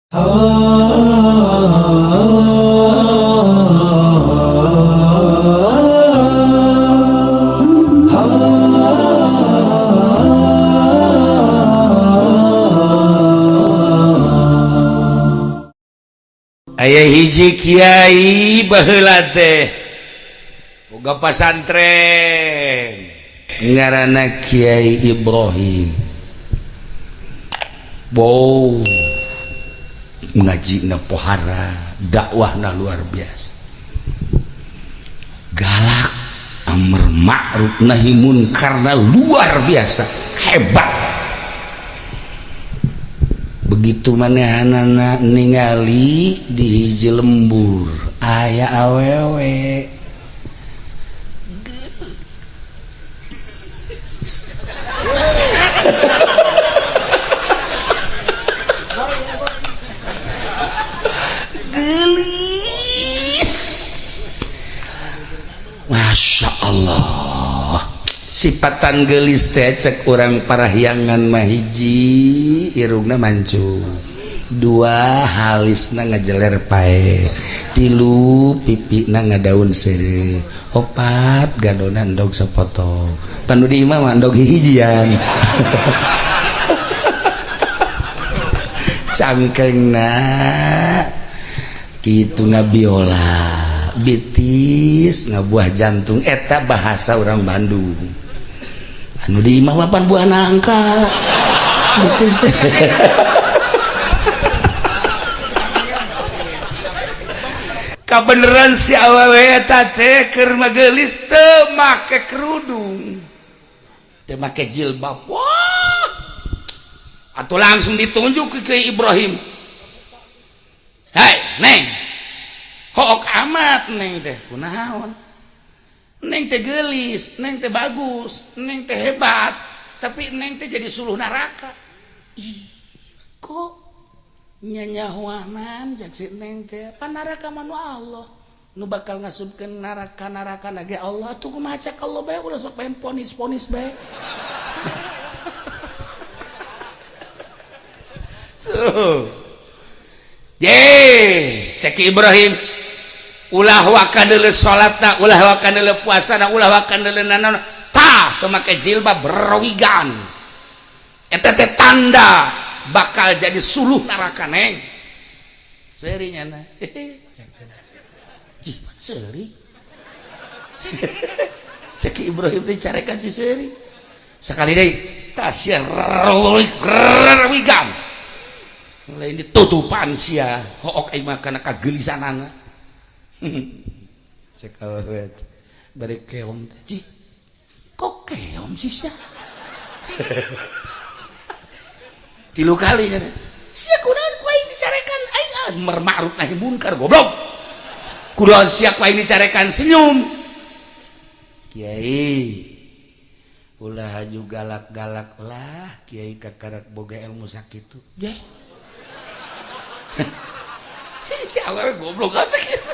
Aya hiji kiai baheula teh boga pasantren ngaranna Kiai Ibrahim. Bow ngajina pohara, dakwahna luar biasa, galak, amar ma'ruf nahi munkarna luar biasa hebat. Begitu manehanana ningali di hiji lembur aya awewe gelis, Masya Allah, sipatan gelis teh cek urang Parahyangan mah hiji irungna mancung, dua halisna ngajeler pae, tilu pipina ngadaun seureuh, opat gadona endog sapotong, panu di imah mah endog hihijian, cangkengna kitu ngabiola, bitis ngabuah jantung. Eta bahasa orang Bandung. Anu di imah mah pan buah nangka bitis teh. Kabeneran si awewe eta teh keur magelis teu make kerudung, teu make jilbab. Wah, atuh langsung ditunjuk ke Kiai Ibrahim. "Hei neng, hook amat neng teh, kunaon? Neng teh gelis, neng teh bagus, neng teh hebat, tapi neng teh jadi suluh neraka." "Ih, kok nyanyahuanan?" cek si neng teh. "Pan neraka mah nu Allah nu bakal ngasupkeun neraka, neraka ge Allah tuh. Kumaha cek Allah bae, ulah sok pengen ponis-ponis bae." Tuh. Ye, cek Ibrahim, ulah waka deuleu salatna, ulah waka deuleu puasana, ulah waka deuleu nanaon, tah teu make jilbab berwigan. Eta teh tanda bakal jadi suluh neraka neng. Seuri nyana. Cih, seuri. Cek Ibrahim teh carekan si seuri. Sekali deui, tah sia wigan. Lain ditutupan sia, hook aing mah kana kagelisanana. Cek awewe bari keom teh. "Cih, kok keom sih sia?" Tilu kali nya. "Sia kunaon ku aing dicarekan? Aing amar ma'ruf nahi munkar, goblok. Kunaon sia ku aing dicarekan senyum?" "Kiai, ulah haju galak-galak lah, kiai kakarak boga ilmu sakitu." Jeh. Si awewe goblok kan sakitu.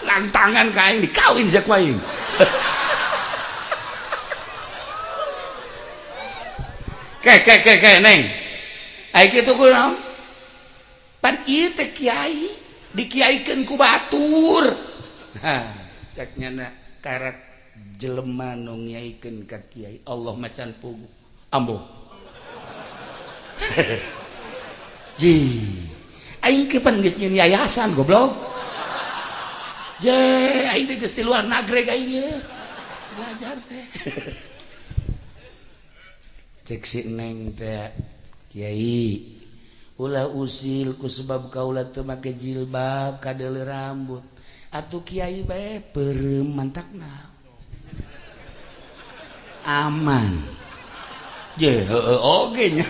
Lantangan ka aing dikawin sia ku aing. Ke ke ke ke neng. Ai kitu kunaon? Pan ieu teh kiai, dikiaikeun ku batur. Hah, cek nyana karak jelema nu ngiaikeun ka kiai Allah macan pugu. Ambo. Ji. Aing ke pan geus nyieun yayasan, goblok. Je, aing teh geus di luar nagreg aing ye. Belajar teh. Cek si neng teh, "Kiai, ulah usil ku sebab kaula teu make jilbab kadeuleu rambut. Atuh kiai bae peureum mantakna aman." Je, heueuh oge nya.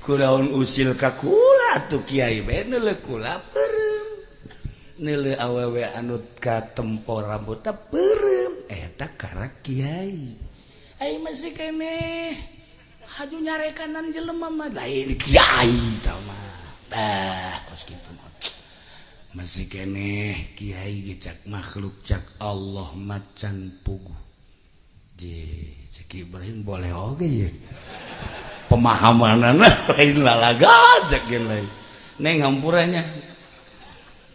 Kunaon usil ka kula? Atuh kiai bae neuleuh kula peureum, neuleuh awewe anu katempo rambutna peureum, eta karak kiai. Aing masih keneh haju nyarekanan jelema mah lain kiai tah mah. Dah kos kitu mah masih keneh kiai ge cak makhluk, cak Allah macan puguh. Je, cek Ibrahim boleh oge ye. Pemahamanana lain lalaga cek lain. Neng hampurannya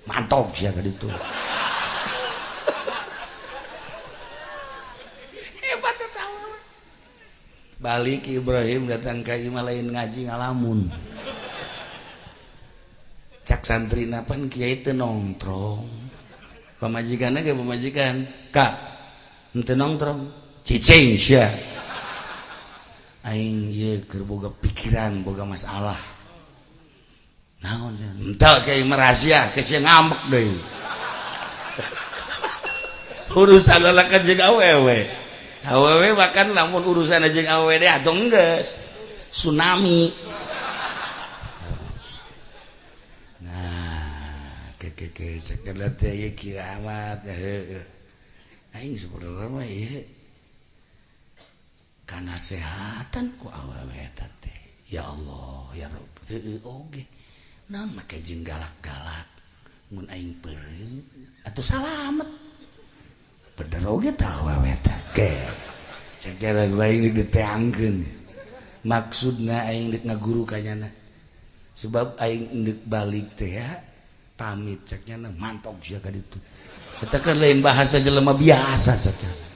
mantap sia ka ditu. Hebat eta. Balik Ibrahim datang ka imah lain ngaji ngalamun. Cak santrina pan kiai teu nongtrong. Pamajikanna ge pamajikan, "Kak, henteu nongtrong." Cicing sia. Aing ieu keur boga pikiran, boga masalah. Naon sia? Henteu kiai merahasia, ke sia ngambek deui. Urusan lalakan jeung awewe. Awewe bahkan lamun urusan jeung awewe deh atuh geus tsunami. Nah, ke cek teh ieu kiamat heueuh. Aing sebenarnya mah ieu kanasehatan ku awewe eta teh. Ya Allah, ya Rabb. Heueuh oge. Naon make jeung galak-galak mun aing peureum atuh salamet. Bener oge tah awewe teh. Ke. Cek aing diteangkeun. Maksudna aing deuk ngaguru ka nyana. Sebab aing deuk balik teh ya pamit cek nyana mantok sia ka ditu. Eta kan lain bahasa jelema biasa cek nyana.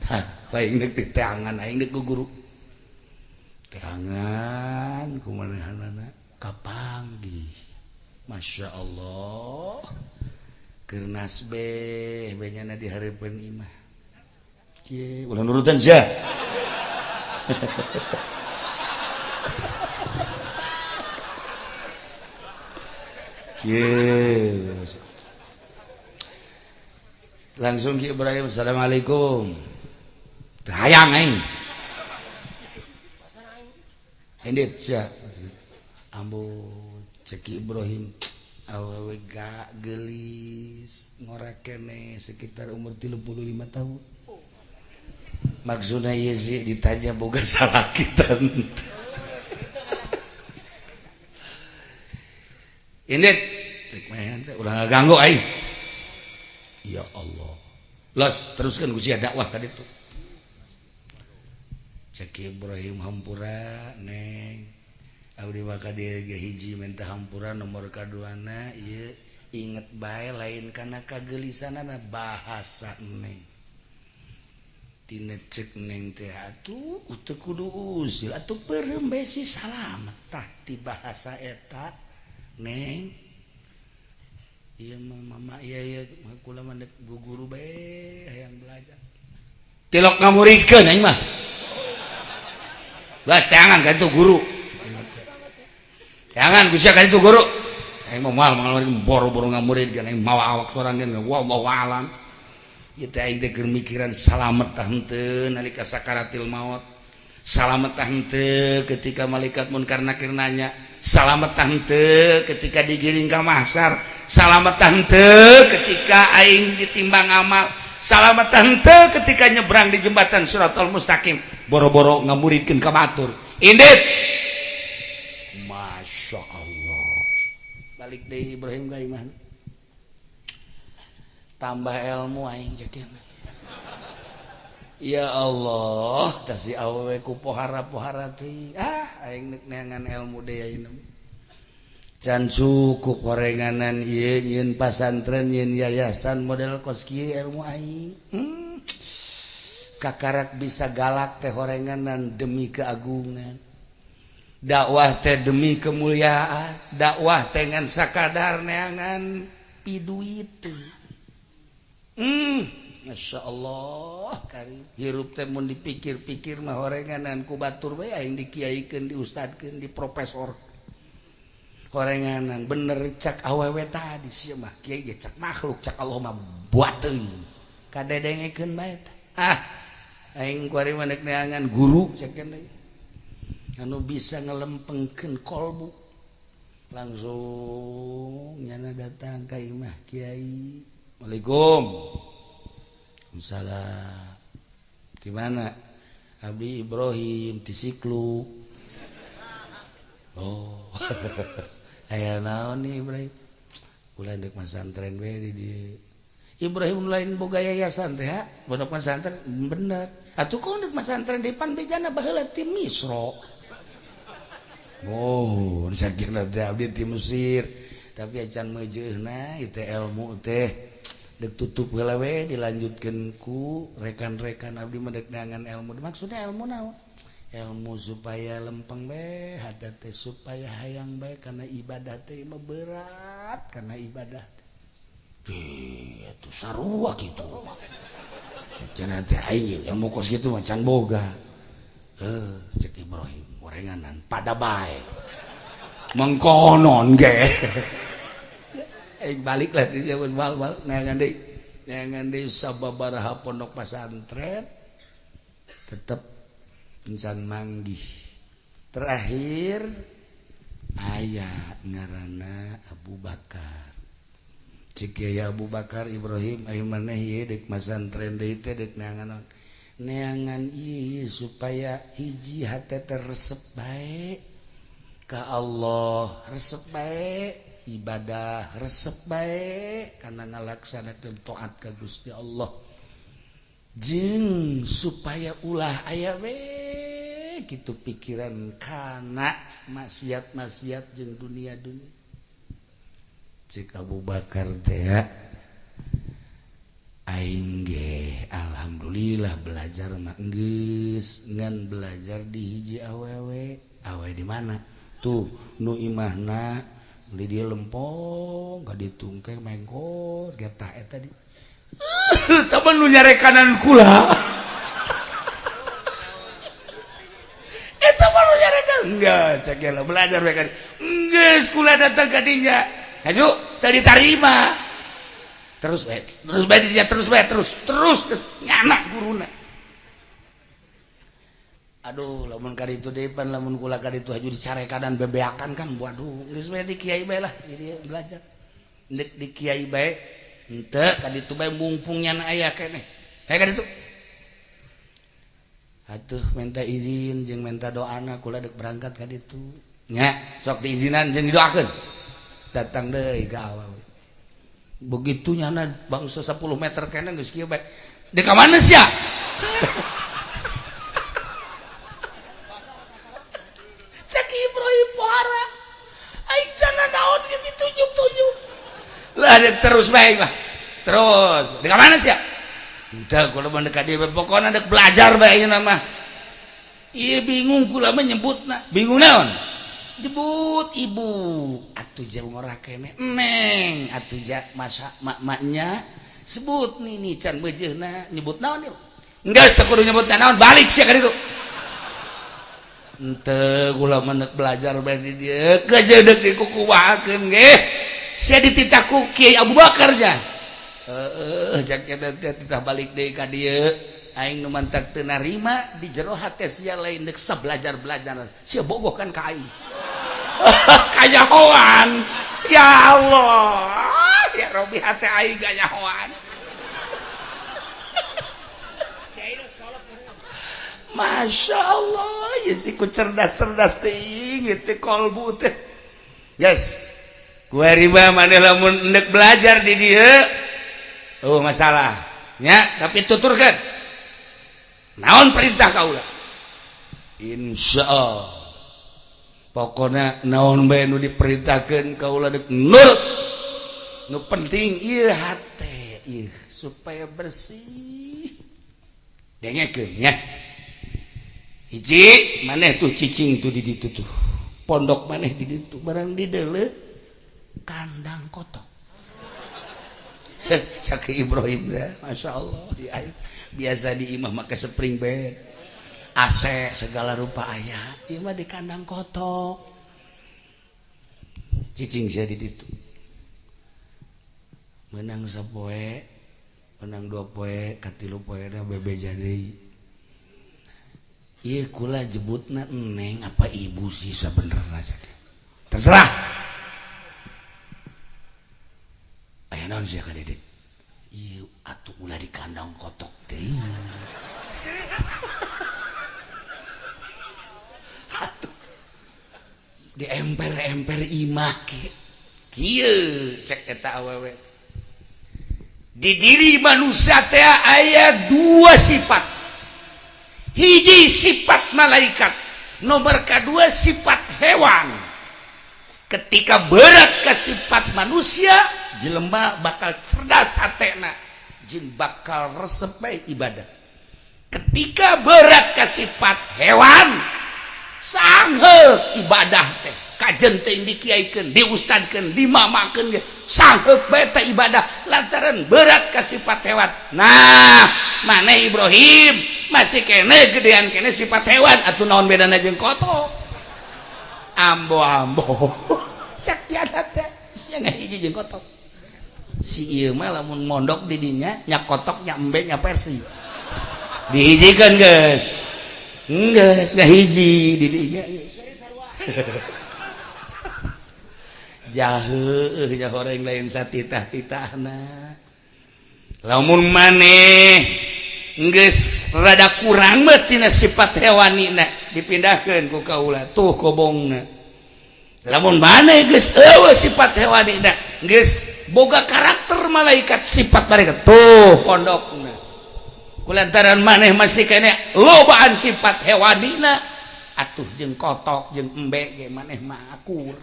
Hah, aing deuk diteangan aing deuk guru. Teangan kumanehanana kapanggih. Masya Allah. Keur nasbeh we nyana di hareupeun imah. Kieu ulah nurutan sia. Kieu. Langsung Ki Ibrahim, assalamualaikum. Teu hayang aing. Indit sia. Ambo cek Ki Ibrahim awewe gak gelis ngora kene sekitar umur 35 tahun. Maksudna ieu sih ditanya boga salaki tante. Indit ulah ganggu aing. Ya Allah. Los teruskan ku sia dakwah ka ditu. Cek Ibrahim hampura neng. Abdi mah ka dieu ge hiji minta hampura nomor kaduana ieu inget bae lain kana kagelisanana bahasa neng. Tina cek neng teh atuh teu kudu usil atuh peureum bae si salamet tah ti bahasa eta neng. Ieu mah mama ieu ieu kula mah deuk guru bae hayang belajar. Tilok ngamuridkeun aing mah. Geus teangan ka itu guru. Teangan ku sia ka itu guru. Aing mah moal ngamuridkeun boro-boro ngamuridkeun aing mawa awak sorangan wallahu alam. Ieu teh aing teh keur mikiran salamet tah henteu nalika sakaratil maut. Salamet tah henteu ketika malaikat munkar nakir nanya. Salamet tah henteu ketika digiring ka mahsyar. Salamet tah henteu ketika aing ditimbang amal. Salamet tah henteu ketika nyebrang di jembatan Shiratal Mustaqim. Boro-boro ngamuridkeun ka batur. Indit. Masya Allah. Balik deui Ibrahim ka imah. Tambah ilmu aing cek. Ya Allah, tah si awewe ku pohara-pohara teh. Ah, aing deuk neangan ilmu deui ayeuna. Can cukup horenganan ieu nyieun pasantren nyieun yayasan model kos kieu ilmu aing. Kakarak bisa galak teh horenganan demi keagungan. Dakwah teh demi kemuliaan, dakwah teh ngan sakadar neangan piduit. Masya Allah karim. Hirup teh mun dipikir-pikir mah horenganan ku batur we aing dikiaikeun, diustadkeun, di profesor. Horenganan bener cak awewe tadi sia mah kiai ge cak makhluk cak Allah mah buateun. Kadedengekeun bae tah. Ah, aing kuari mah deuk neangan guru cek deui. Anu bisa ngelempengkeun kolbu. Langsung nyana datang ka imah kiai. Waalaikum. Salam. Gimana? Abi Ibrahim ti Siklu. Oh. Aya naon nih Ibrahim? Ulah deuk masantren we di dieu. Ibrahim lain boga yayasan teh ha? Pondok pesantren bener. Atuh kok deuk masantren depan bejana baheula ti Misro. Oh, sakira teh abdi ti Mesir. Tapi acan meujeuhna ieu teh ilmu teh dek tutup heula we dilanjutkeun ku rekan-rekan abdi mah dek neangan ilmu. Maksudna ilmu naon? Ilmu supaya lempeng bae hate teh, supaya hayang bae kana ibadah teh mah berat kana ibadah teh. Itu sarua kitu mah. Cenah teh aing ilmu kos kitu mah can boga. Cek Ibrahim gorenganan pada bae. Mengkonon ge. Aing balik lah di zaman bal-bal neangan deui. Neangan deui sababaraha pondok pesantren tetep encan manggih. Terakhir aya ngaranna Abu Bakar. Cek Kiai Abu Bakar Ibrahim ayo maneh ieu deuk masantren deui teh deuk neangan naon? Neangan ieu supaya hiji hate teh resep bae ka Allah, resep bae ibadah, resep bae kana ngalaksanakeun taat ka Gusti Allah. Jeung supaya ulah aya we kitu pikiran kana maksiat-maksiat jeung dunia-dunia. Cek Abu Bakar teh aing ge alhamdulillah belajar mah geus ngan belajar di hiji awewe. Awewe di mana? Tuh nu imahna di dieu lempong ka ditungkeng mengkot getah eta di temen nu nyarekanan kula. Eta mah nu nyarekan geus sagala belajar we kan geus kula datang ka dinya. Haju tadi tarima. Terus bae, terus bae dia terus bae terus terus nyana guruna. Aduh, lamun ka ditu deui pan lamun kula ka ditu haju dicarekanan bebeakan kan waduh geus bae di kiai bae lah jadi belajar. Deuk di kiai bae henteu ka ditu bae mumpung nyana aya keneh. Hayu ka ditu. Atuh minta izin jeung minta doana kula deuk berangkat ka ditu. Nya, sok diizinan jeung didoakeun. Datang deui ka awewe. Begitu nyana bangsa 10 meter keneh geus kieu bae. Deuk ka mana sia? Cek Ibrahim pohara. Aing cenah naon geus ditunjuk-tunjuk. Lah terus bae mah. Terus, deuk ka mana sia? Henteu kula mah deuk ka dieu pokona deuk belajar bae ayeuna mah. Ieu bingung kula mah nyebutna. Bingung naon? Jebut ibu atuh jauh ngora keneh neng atuh ja masa mak-maknya sebut nini can beujeuna nyebut naon ieu geus teu kudu nyebut naon balik sia ka ditu henteu kula mah deuk belajar bae di dieu kejeudeuh dikukumahakeun ge sia dititah ku Kiai Abu Bakar nya heueuh jak eta teh titah balik deui ka dieu aing nu mantak teu narima di jero hate sia lain deuk sabelajar-belajar sia bogoh kan ka aing kanyahoan ya Allah ya Robi hate aing kanyahoan. Masya Allah ya si ku cerdas-cerdas teuing ieu kolbu teh yes ku riba maneh lamun endek belajar di dieu oh masalah nya tapi tuturkeun naon perintah kaula insyaallah pokoknya naon bae nu diperintahkeun kaula deuk nurut nu penting ieu hate ieu supaya bersih dengekeun nya hiji maneh tuh cicing tuh di ditu tuh pondok maneh di ditu barang di deuleu kandang kotok cak Ibrahim ya Masya Allah di aing biasa di imah make spring bed AC segala rupa aya ieu mah di kandang kotok cicing sia di ditu menang sapoe menang dua poe katilu poe na bebeja deui ieu kula jebutna neng apa ibu sih sabenerna terserah aya naon sia ka dedik ieu atuh ulah di kandang kotok teh atuh di emper-emper imah kieu cek eta awewe di diri manusia teh aya dua sifat hiji sifat malaikat Nomor kedua sifat hewan. Ketika berat ke sifat manusia, jelema bakal cerdas hatena, jin bakal resep bae ibadah. Ketika berat ke sifat hewan, sangheuk ibadah teh kajen teh dikiaikeun, diustadkeun, dimamakeun ge sangheuk bae teh ibadah lantaran berat ke sifat hewan. Nah, maneh Ibrahim masih kene gedean kene sifat hewan atuh naon bedana jeung kotok? Ambo-ambo sakiana teh sia ngahiji jeung kotok. Si ieu mah lamun mondok di dinya nya kotok nya embe nya persi. Dihijikeun geus. Geus ngahiji di dinya geus. Jaheuh nya horeng lain satitah-titahna. Lamun maneh geus rada kurang mah tina sifat hewanina dipindahkeun ku kaula tuh kobongna. Lamun maneh geus eueuh sifat hewanina geus boga karakter malaikat sifat mereka tuh pondokna. Kulantaran maneh masih kene lobaan sifat hewanina atuh jeung kotok jeung embe ge maneh mah akur.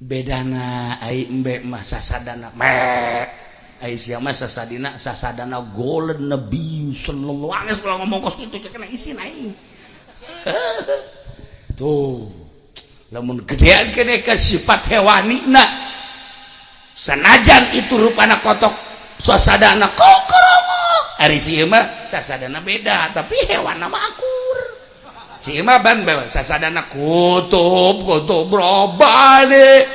Bedana ai embe mah sasadana mek, ai sia mah sasadina sasadana golden nabi sallallahu alaihi wasallam ngomong kos kitu cek kena isin aing. Tuh lamun gedean kene ka sifat hewanina sanajan itu rupana kotok suasadana kokorongok ari si ieu mah sasadana beda tapi hewan mah akur. Si ieu mah ban sasadana kutub kutub robane.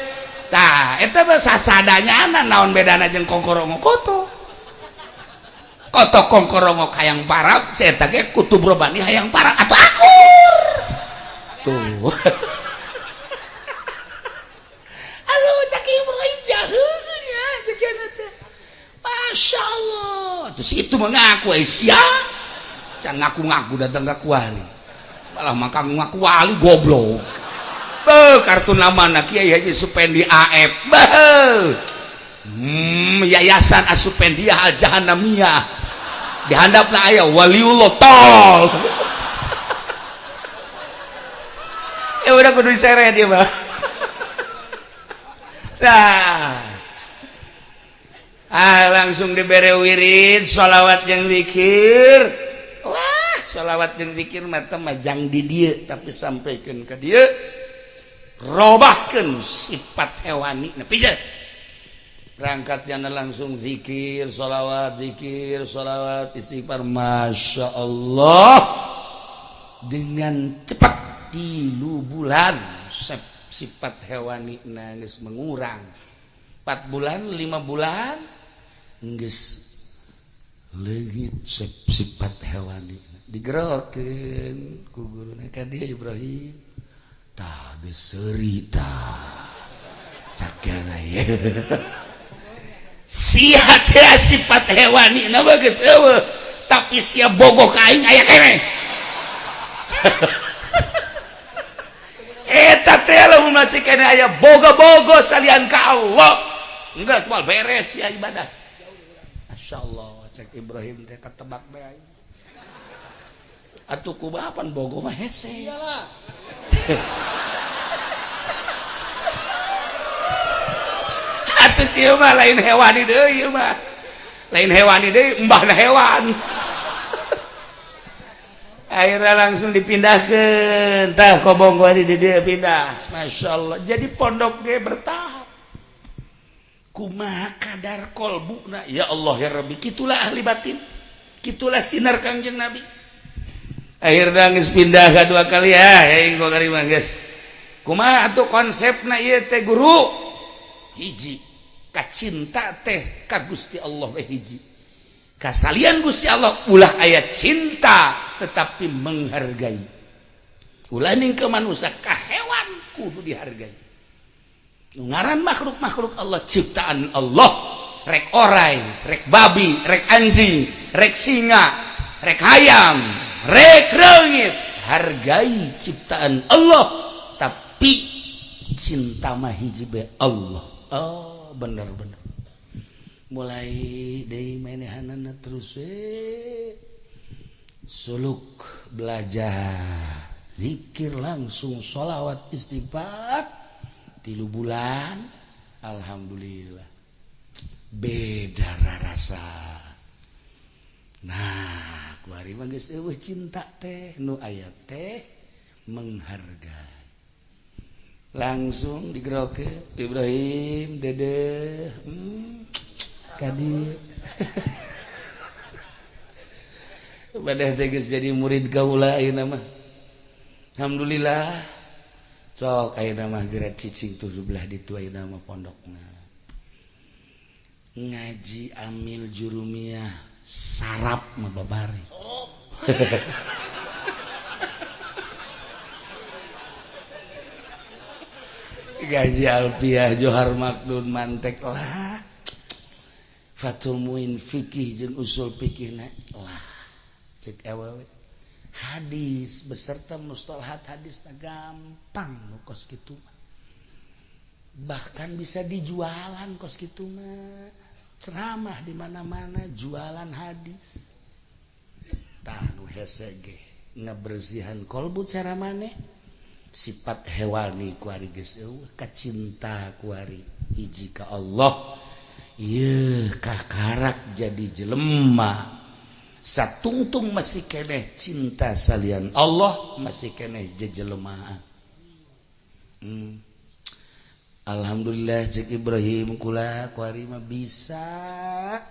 Tah eta mah sasadanya naon bedana jeung kongkorongok kotok. Kotok kongkorongok hayang parab si eta ge kutub robani hayang parab atuh akur. Tuh. Aduh cak Ibrahim jaheunya cek teh. Masya Allah. Terus itu mengaku sia. Can ngaku-ngaku datang ke wali. Malah mangka ngaku wali goblok. Beuh kartu namana Kiai Haji Supendi AF. Beuh. Yayasan Asupendiah Al Jahannamiyah. Di handapna aya waliullah tol. Ya udah kudu diseret dia mah. Nah. Ah, langsung dibere wirid sholawat yang zikir. Wah, sholawat yang zikir mah teh mah jang di dieu tapi sampaikan ke dieu. Robahkeun sifat hewani. Nah, pijet. Berangkatnya langsung zikir, sholawat, zikir, sholawat, istighfar. Masya Allah. Dengan cepat 3 bulan sifat hewani geus mengurang. 4 bulan, 5 bulan geus leungit sifat hewani. Digerokeun ku guruna ka dieu Ibrahim. Tah geus seuri tah. Cakana ye. Sia teh sifat hewani na mah geus eueuh, tapi sia bogoh ka aing aya keneh. Eta teh lamun masih keneh aya boga-bogo salian ka Allah. Enggak moal beres ya ibadah. Masyaallah cek Ibrahim teh ketebak bae aing. Atuh kumaha pan bogo mah hese. Iyalah. Atuh ieu mah lain hewani deui ieu mah. Lain hewani deui, embahna hewan. Akhirnya langsung dipindahkeun. Tah kobong gua di dieu pindah. Masyaallah. Jadi pondok ge bertahap. Kumaha kadar kolbuna ya Allah ya Rabbi, kitulah ahli batin. Kitulah sinar Kangjeng Nabi. Akhirnya geus pindah ka 2 kali ya, aing gua karima geus. Kumaha atuh konsepna ieu teh guru? Hiji, kacinta teh ka Gusti Allah we hiji. Kasalian Gusti Allah ulah aya cinta tetapi menghargai. Ulah ning ke manusia ka hewan kudu dihargai. Nu ngaran makhluk-makhluk Allah ciptaan Allah, rek orai, rek babi, rek anjing, rek singa, rek hayam, rek reungit, hargai ciptaan Allah tapi cinta mah hiji bae Allah. Oh, bener-bener. Mulai deui manehanana terus suluk belajar. Zikir langsung sholawat istighfar 3 bulan alhamdulillah beda rasa. Nah kuari mah geus eueuh cinta teh nu aya teh menghargai. Langsung digeroke Ibrahim dede kadi badah teh geus jadi murid kaula ayeuna mah. Alhamdulillah sok ayeuna mah geura cicing tuh belah ditu ayeuna mah pondokna ngaji amil jurumiyah sarap mah babari. Gaji alfiah johar makdun mantek lah Fathul Muin fikih jeung usul fikihna lah cek awewe hadis beserta mustalahat hadisna gampang nu kos kitu mah. Bahkan bisa dijualan kos kitu mah. Ceramah di mana-mana jualan hadis. Tah nu hese ge ngabersihan kolbu cara maneh sifat hewani kuari geus eueuh kacinta kuari hiji ka Allah ieu kakarak jadi jelema satungtung masih keneh cinta salian Allah masih keneh jejelemaan. Alhamdulillah cek Ibrahim kula kuari mah bisa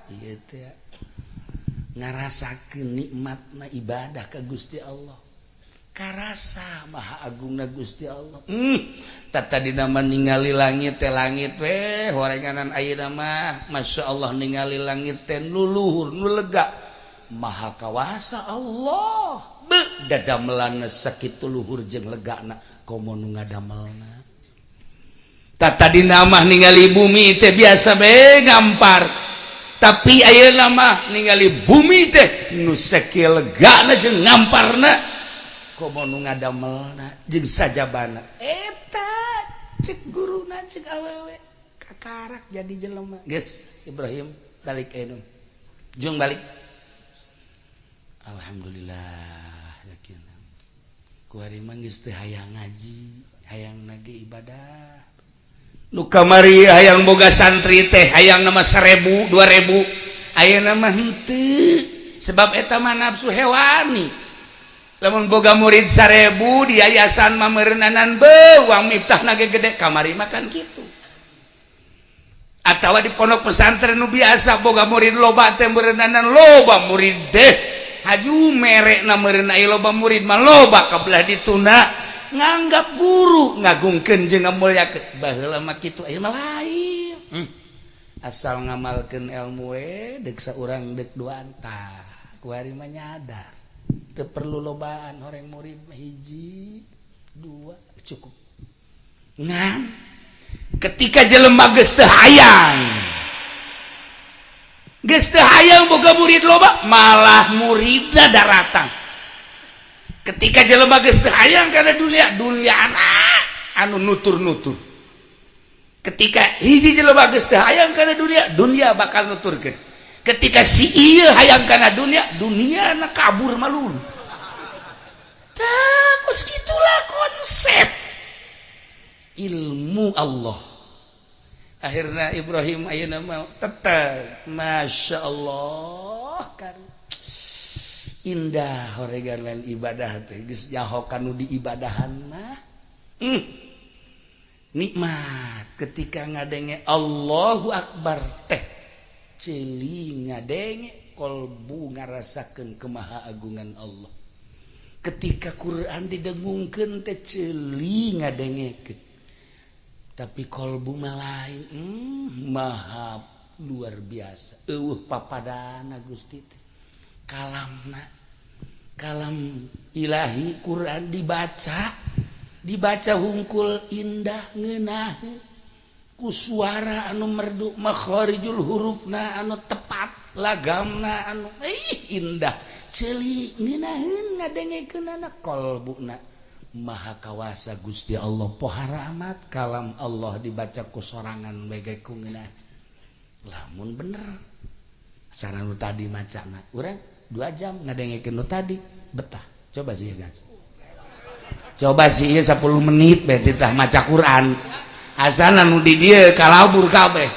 ieu teh ngarasakeun nikmatna ibadah ka Gusti Allah. Karasa maha agungna Gusti Allah. Tadi nama ningali langit teh langit weh horenganan ayeuna mah masyaallah ningali langit teh nu luhur nu lega. Maha kawasa Allah. Beuh dadamelanna sakitu luhur jeung legana komo nu ngadamelna. Tadi nama ningali bumi teh biasa be ngampar. Tapi ayeuna mah ningali bumi teh nu sakieu legana jeung ngamparna komo nu ngadamelna jeung sajabana eta cek guruna cek awewe kakarak jadi jelema. Geus Ibrahim balik ayeuna jeung balik. Alhamdulillah yakin kuari mah geus teu hayang ngaji hayang nage ibadah nu kamari hayang boga santri teh hayang nama 1000 2000 ayeuna mah henteu sebab eta mah nafsu hewani. Lamun boga murid 1000 di yayasan mah meureunnanan beuh uang miftah nage gede kamari mah kan kitu. Atawa di pondok pesantren nu biasa boga murid loba teh meureunnanan loba murid teh haju merekna meureun aya loba murid mah loba ka belah dituna nganggap guru ngagungkeun jeung ngamulyakeun baheula mah kitu aya mah lain. Asal ngamalkeun ilmu we deuk saurang deuk duaan tah kuari mah nyadar teu perlu lobaan horeng murid mah hiji dua cukup. Ngan ketika jelema geus teu hayang geus teu hayang boga murid loba malah muridna daratang. Ketika jelema geus teu hayang kana dunia dunia anu nutur-nutur. Ketika hiji jelema geus teu hayang kana dunia dunia bakal nuturkeun. Ketika si ieu hayang kana dunia dunia na kabur malulu. Tah kos kitulah konsep ilmu Allah. Akhirnya Ibrahim ayeuna mah tetep Masya Allah kan indah horegan ibadah teh geus nyaho kanu diibadahan mah. Nikmat ketika ngadenge Allahu Akbar teh ceuli ngadenge kolbu ngarasakeun kemahaagungan Allah. Ketika Quran didengungkeun teh ceuli ngadengekeun tapi kolbu mah lain. Maha luar biasa eueuh papadana Gusti teh kalamna kalam ilahi Quran dibaca dibaca hungkul indah ngeunaheun ku suara anu merdu makharijul hurufna anu tepat lagamna anu indah ceuli ngeunaheun ngadengekeunana kolbuna maha kawasa Gusti Allah pohara amat kalam Allah dibaca ku sorangan bae ku ngeunah. Lamun bener cara nu tadi macana urang 2 jam ngadengekeun nu tadi betah coba sih guys. Coba sih ieu 10 menit bae titah maca Quran. Asana nu di dieu kalabur kabeh.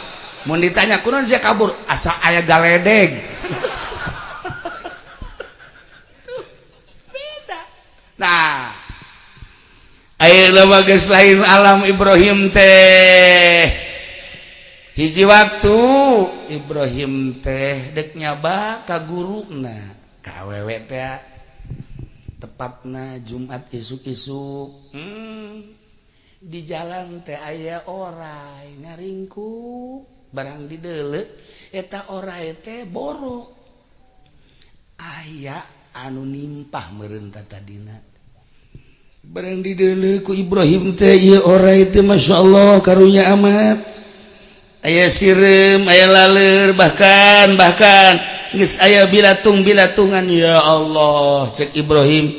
Mun ditanya kunaon sia kabur, asa aya galedeg. Tuh, beda. Nah, ayeuna mah geus lain alam Ibrahim teh. Hiji waktu Ibrahim teh dek nyaba ka guruna, ka awewe teh tepatna Jumat isuk-isuk. Di jalan teh aya orai ngaringkuk, barang dideuleu eta orai teh borok. Aya anu nimpah meureun tadina. Barang dideuleu ku Ibrahim teh ieu orai teh masyaallah karunya amat. Aya sireum, aya laleur, bahkan geus aya bilatung-bilatungan. Ya Allah, cek Ibrahim.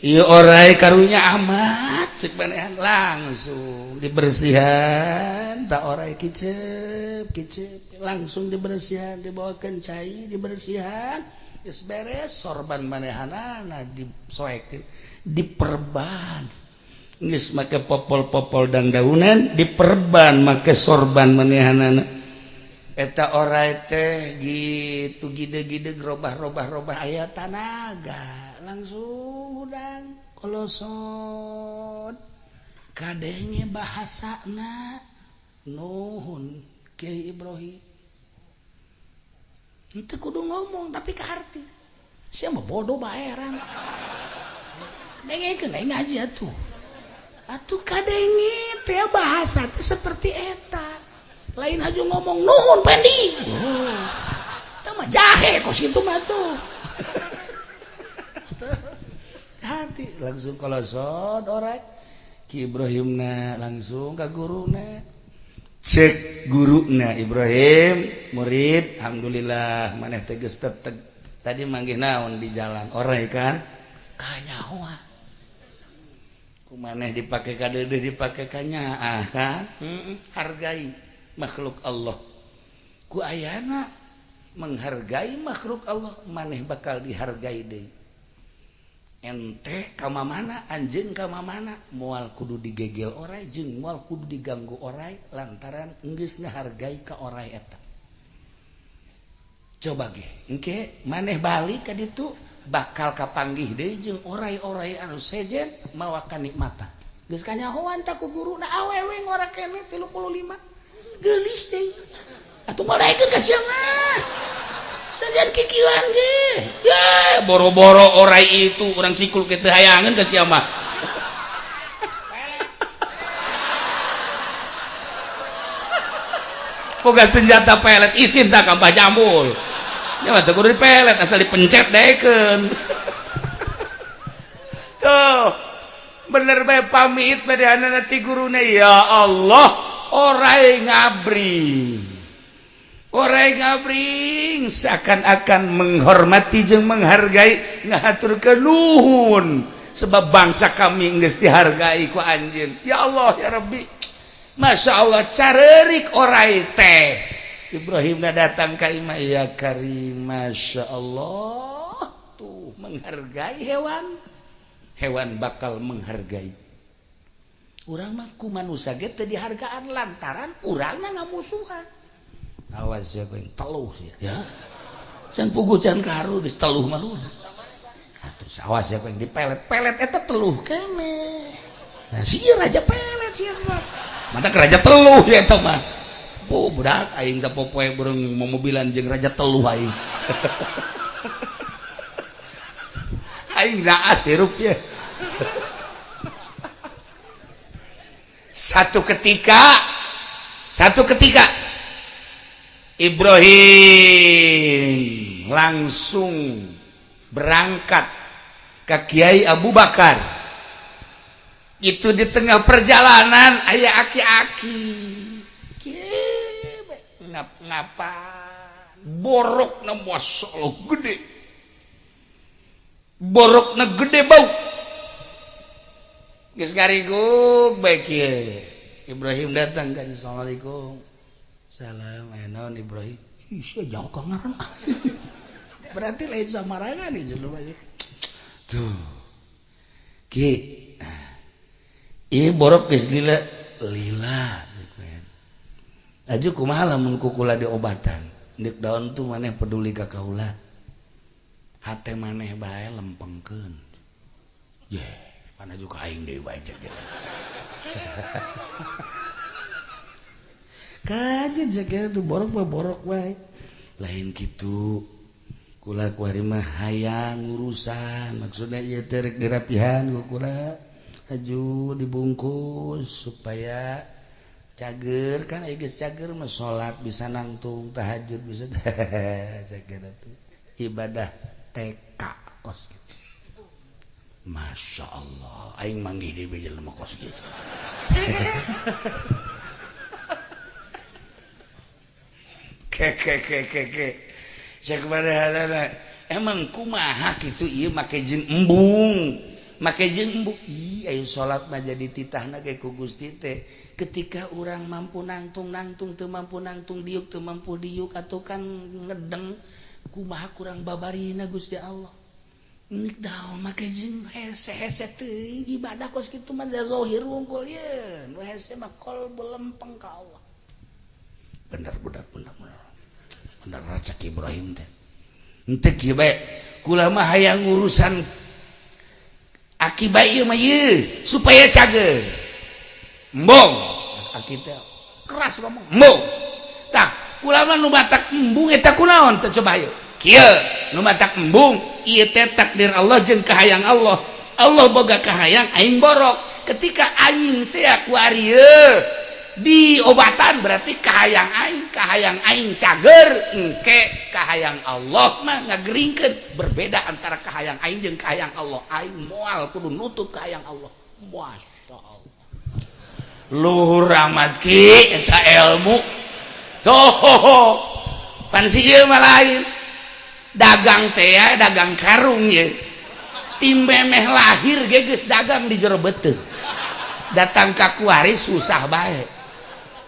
Ieu orai karunya amat cek manehan, langsung dibersihan tak orai kicep kicep, langsung dibersihan, dibawakeun cai dibersihan, geus beres sorban manehanana disoekeun, diperban. Geus make popol-popol dan daunan diperban make sorban manehanana. Eta orai teh gitu gide-gide robah-robah-robah aya tanaga langsung hudang kolosot kadenge bahasana nuhun Kiai Ibrahim. Henteu kudu ngomong tapi kaharti sia mah bodoh baeran dengekeun aing ngaji atuh. Atuh kadenge teh bahasa teh seperti eta. Lain aja ngomong nuhun pendi. Eta mah jahe kos kitu mah tuh. Hati langsung kolosot orai. Ki Ibrahimna langsung ka guruna. Cek guruna Ibrahim, murid, alhamdulillah maneh teh geus teteg. Tadi manggih naon di jalan orai kan? Kanyahoan. Maneh dipake kadeudeuh dipake kanyaah kan? Hargai makhluk Allah. Ku ayana menghargai makhluk Allah, maneh bakal dihargai deui. Ente ka mamana, anjeun ka mamana, moal kudu digegel orai jeung moal kudu diganggu orai lantaran geus ngahargai ka orai eta. Coba ge, engke maneh balik ka ditu bakal kapanggih deui jeung orai-orai anu sejen mawa kanikmatan. Geus kanyahoan ta ku guruna awewe ngora keneh 35. Geulis deui. Atuh moal daekeun ka sia mah. Sajian kikieuan ge. Ye, boro-boro orai itu urang sikul ke teu hayangeun ka sia mah. Boga senjata pelet isin tak ka Mbah Jambul. Ya mah teu kudu dipelet asal dipencet daekeun. Tuh, bener bae pamit badeanana ti guruna. Ya Allah, orai ngabring. Orai ngabring seakan-akan menghormati jeung menghargai ngahaturkeun nuhun sebab bangsa kami geus dihargai ku anjeun. Ya Allah ya Rabbi. Masya Allah carerik orai teh. Ibrahim datang ka imah ya karim, Masya Allah tuh menghargai hewan, hewan bakal menghargai. Urang mah ku manusia ge teu dihargaan lantaran urangna ngamusuhan. Awas ya kowe teluh sia ya. Can puguh can karu geus teluh mah lu. Atuh awas ya kowe dipelet-pelet eta teluh keneh. Nah sia raja pelet sia mah. Mata raja teluh ya eta mah. Oh budak aing sapopoe burung momobilan jeung raja teluh aing. Aing naas hirup ya. Satu ketika Ibrahim langsung berangkat ke Kiai Abu Bakar. Itu di tengah perjalanan aya aki-aki. Ngap-ngapa borokna masyaallah gede, borokna gede bau geus ngariguk bae kieu. Ibrahim datang kan, assalamualaikum. Salam aya naon Ibrahim? Ih sia jauh ka ngaran. Berarti lain samarangan ieu jelema. Tuh. Ki ieu borok geus lila lila aju kumaha lamun ku kula diobatan deuk daun tuh maneh peduli ka kaula hate maneh bae lempengkeun ye pan aju ka aing deui bae cek kajen cek tuh borok mah borok bae lain kitu kula kuari mah hayang urusan maksudna ieu teh rek dirapihan ku kula aju dibungkus supaya cager kan aya geus cager mah salat bisa nangtung tahajud bisa cager atuh ibadah TK kos gitu. Masya Allah aing manggih deui jelema kos gitu. Ke cek manehna emang kumaha kitu ieu make jeung embung make jeung embung ih ayo salat mah jadi titahna ge ku Gusti teh ketika orang mampu nangtung-nangtung teu mampu nangtung diuk teu mampu diuk atuh kan ngedeng kumaha kurang babarina Gusti Allah nik daun make jeung hese-hese teuing ibadah kos kitu mah da zahir wungkul ye nu hese mah qalbu lempeng ka Allah bener bener bener bener cak Ibrahim teh henteu kieu bae kula mah hayang urusan akibat ieu mah ieu supaya cager embung aki teh keras ngomong embung tah kula mah nu matak embung eta kunaon teh coba ieu kieu nu matak embung ieu teh takdir Allah jeung kahayang Allah. Allah boga kahayang aing borok ketika aing teh ku ari diobatan berarti kahayang aing cager engke kahayang Allah mah ngageringkeun berbeda antara kahayang aing jeung kahayang Allah aing moal kudu nutup kahayang Allah. Masya Allah luhur amat ki eta ilmu tuh pan si ieu mah lain dagang teh dagang karung ye tim memeh lahir ge geus dagang di jero beuteung datang ka kuari susah bae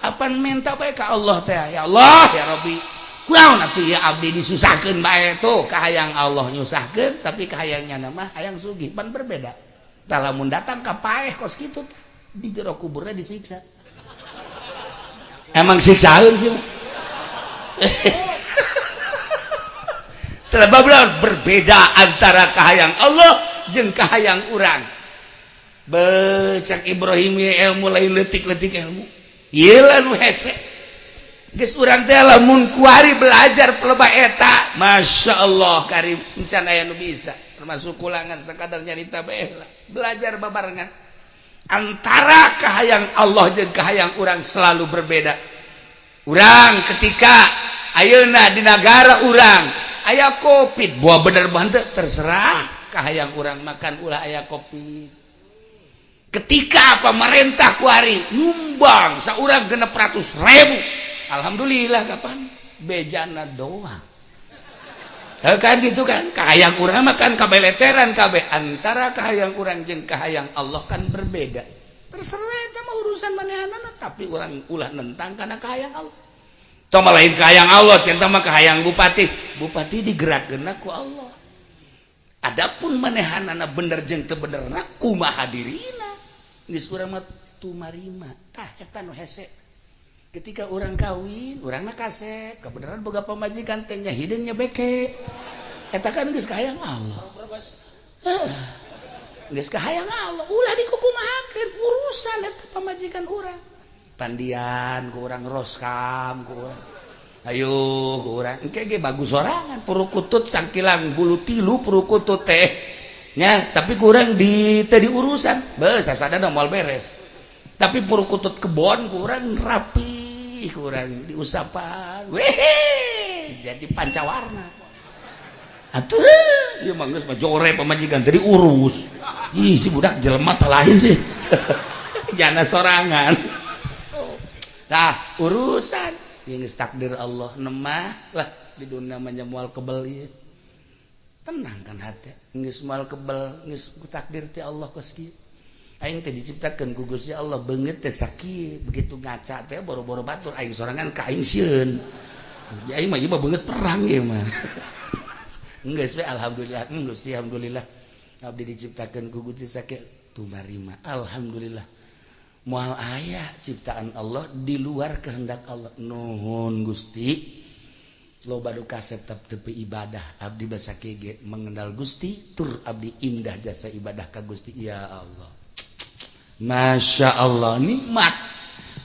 apan minta bae ka Allah teh ya Allah ya Rabbi kunaon atuh ya abdi disusahkeun bae tuh kahayang Allah nyusahkeun tapi kahayangnya mah hayang sugih pan berbeda tah lamun datang ka paeh kos kitu di jero kuburna disiksa emang siksaeun sih sebab berbeda antara kahayang Allah jeung kahayang urang becak Ibrahim ilmu lain letik-letik ilmu ieu lah nu hese geus urang teh lamun kuari belajar pelebah eta Masya Allah karim encan aya nu bisa termasuk kulangan sekadar nyarita bae lah belajar babarengan antara kahayang Allah jeung kahayang urang selalu berbeda. Urang ketika ayeuna di nagara urang aya Covid buah bener banget terserah kahayang urang makan ulah aya Covid. Ketika pemerintah kuari nyumbang saurang 600.000 alhamdulillah kapan bejana doang kan gitu kan kahayang urang makan kabeleteran kabeh antara kahayang urang jeung kahayang Allah kan berbeda terserah eta mah urusan manehanana tapi urang ulah nentang kana kahayang Allah tong mah lain kahayang Allah cinta mah kahayang bupati bupati digerakkeunna ku Allah adapun manehanana bener jeung teu benerna kumaha dirina geus urang mah tumarima tah eta nu hese ketika urang kawin urangna kasep kebenaran boga pamajikan teh nya hideung nya beke eta kan geus kahayang Allah geus kahayang Allah ulah dikukumahakeun urusan eta pamajikan urang pandian ku urang roskam ku urang ayo ku urang engke ge bagus sorangan purukutut sangkilang bulu tilu purukutut teh nya tapi kurang di teu diurusan beuh sasadana moal beres tapi purukutut kebon kurang rapi kurang diusapan wehe jadi pancawarna atuh ieu mah geus mah jore pamajikan teu diurus ih si budak jelema teh lain sih jana sorangan tah urusan ieu geus takdir Allah nemah lah di dunia mah moal kebel ieu tenang kan hati geus moal kebel geus takdir ti Allah kos kieu aing teh diciptakeun ku Gusti Allah beungeut teh sakieu begitu ngaca teh boro-boro batur aing sorangan ka aing sieun aing mah ieu mah beungeut perang ieu mah geus we alhamdulillah Gusti alhamdulillah Abdi diciptakeun ku Gusti sakieu tumarima. Alhamdulillah. Moal aya ciptaan Allah di luar kehendak Allah. Nuhun Gusti. Loba nu kasep tepi ibadah abdi basa ge mengenal Gusti tur abdi indah jasa ibadah ka Gusti. Ya Allah, Masya Allah, nikmat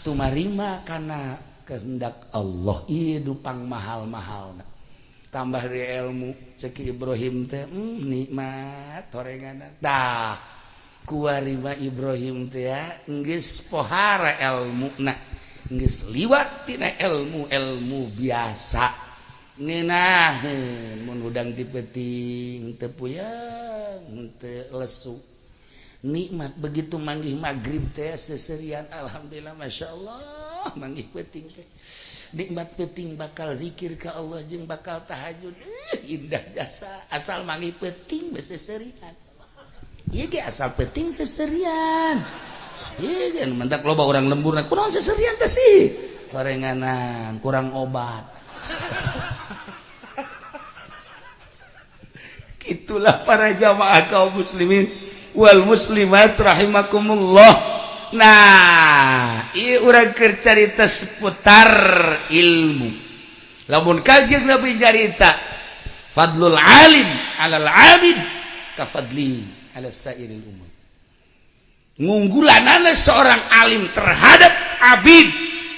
tumarima karena kehendak Allah. Ieu dupang mahal-mahal tambah di ilmu cek Ibrahim teh nikmat horenganan. Tah kuarima Ibrahim teh ya geus pohara ilmuna, geus liwat tina ilmu-ilmu biasa. Ngeunaheun mun hudang ti peuting teu puyeng, teu lesu, nikmat. Begitu manggih maghrib teh seserian, alhamdulillah, masyaallah. Manggih peuting teh nikmat, peuting bakal zikir ka Allah jeung bakal tahajud. Indah jasa asal manggih peuting we seserian. Ieu ge asal peuting seserian. Ieu ge mentak loba urang lemburna kunaon seserian teh sih, horenganan kurang obat. Itulah para jamaah kaum muslimin wal muslimat rahimakumullah. Nah, ieu urang keur carita seputar ilmu. Lamun Kanjeng Nabi nyarita fadlul alim alal abid ka fadli ala sairil umam. Ngunggulanana seorang alim terhadap abid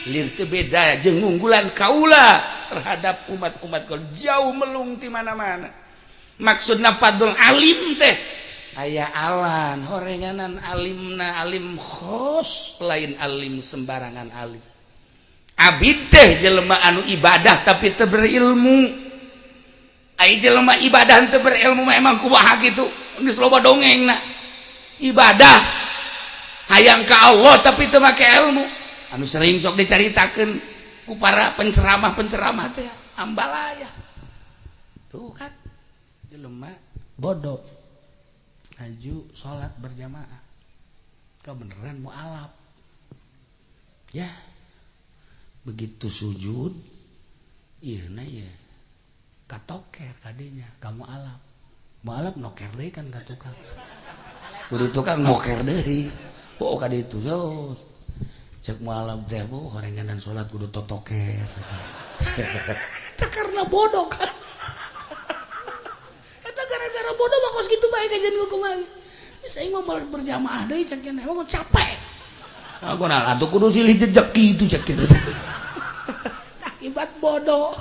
lir teu beda jeung ngunggulan kaula terhadap umat-umat kalau jauh melung ti mana-mana. Maksudna fadlul alim teh aya alan horenganan alimna alim khos, lain alim sembarangan alim. Abid teh jelema anu ibadah tapi teu berilmu. Ai jelema ibadah teu berilmu mah emang kumaha kitu, geus loba dongengna. Ibadah hayang ka Allah tapi teu make ilmu, anu sering sok dicaritakeun ku para penceramah-penceramah teh ambalaya tuh kan. Jelema bodoh haju salat berjamaah kebeneran mualaf ya, begitu sujud iya na ya katoker kadinya kamu alaf mualaf noker deui kan ka tukang, kudu tukang noker deui. Oh, kadi itu terus cek mualaf teh, bu horenganan salat kudu totoker. Eta karena bodoh kan, eta gara-gara bodoh mah kos kitu bae kajian ku kumaha. Geus aing mah moal berjamaah deui cek nya, emang capek. Aku nah atuh kudu silih jejak kitu cek kitu. Akibat bodoh.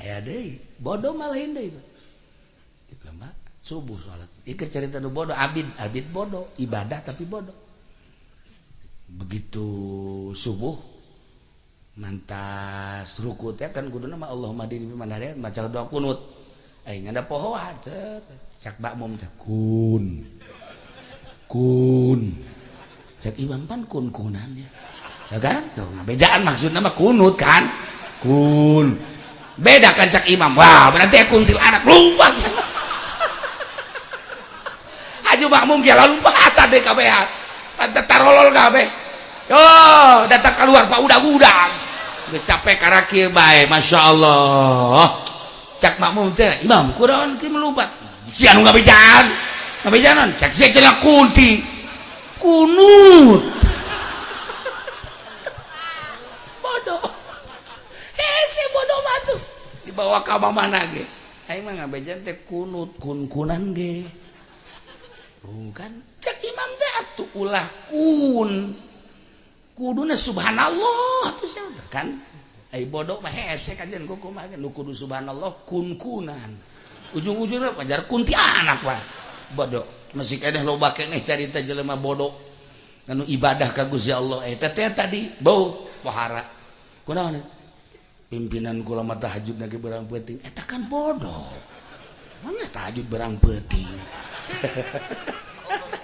Aya deui, bodoh mah lain deui. Lemah subuh salat. Ieu cerita nu bodoh, abid, abid bodoh, ibadah tapi bodoh. Begitu subuh mantas ruku teh kan kuduna mah Allahumma hdini fiman hadait, maca doa kunut. Aing ada pohoan cak makmum teh kun. Kun. Cek imam pan kun-kunan ya. Ya kan? Tuh, bejaan maksudna mah kunut kan. Kun. Beda kan cak imam. Wah, berarti kuntil anak lompat. Aju makmum ge lompat tadi kabehan. Pantat tarolol kabeh. Yo, datang keluar Pak udang-udang. Geus capek karaki bae, Masya Allah. Cak makmum teh, imam kunaon ki melompat. Sia nu ngabejaan. Ngabejaan cak sia cenah kunti. Kunut. Bodoh. Hese bodoh mah tuh. Dibawa ka mana ge. Aing mah ngabejan teh kunut kun-kunan ge. Bukan cek imam teh atuh ulah kun. Kuduna subhanallah tuh kan. Ai bodoh mah hese kajian ku kumaha nu kudu subhanallah kun-kunan. Ujung-ujungna pajar kunti anak pak. Bodoh. Masih keneh loba keneh carita jelema bodoh anu ibadah ka Gusti Allah eta teh tadi bau pohara. Kunaon? Pimpinan kula mah tahajud lagi berang peuting. Eta kan bodoh. Mana tahajud berang peuting?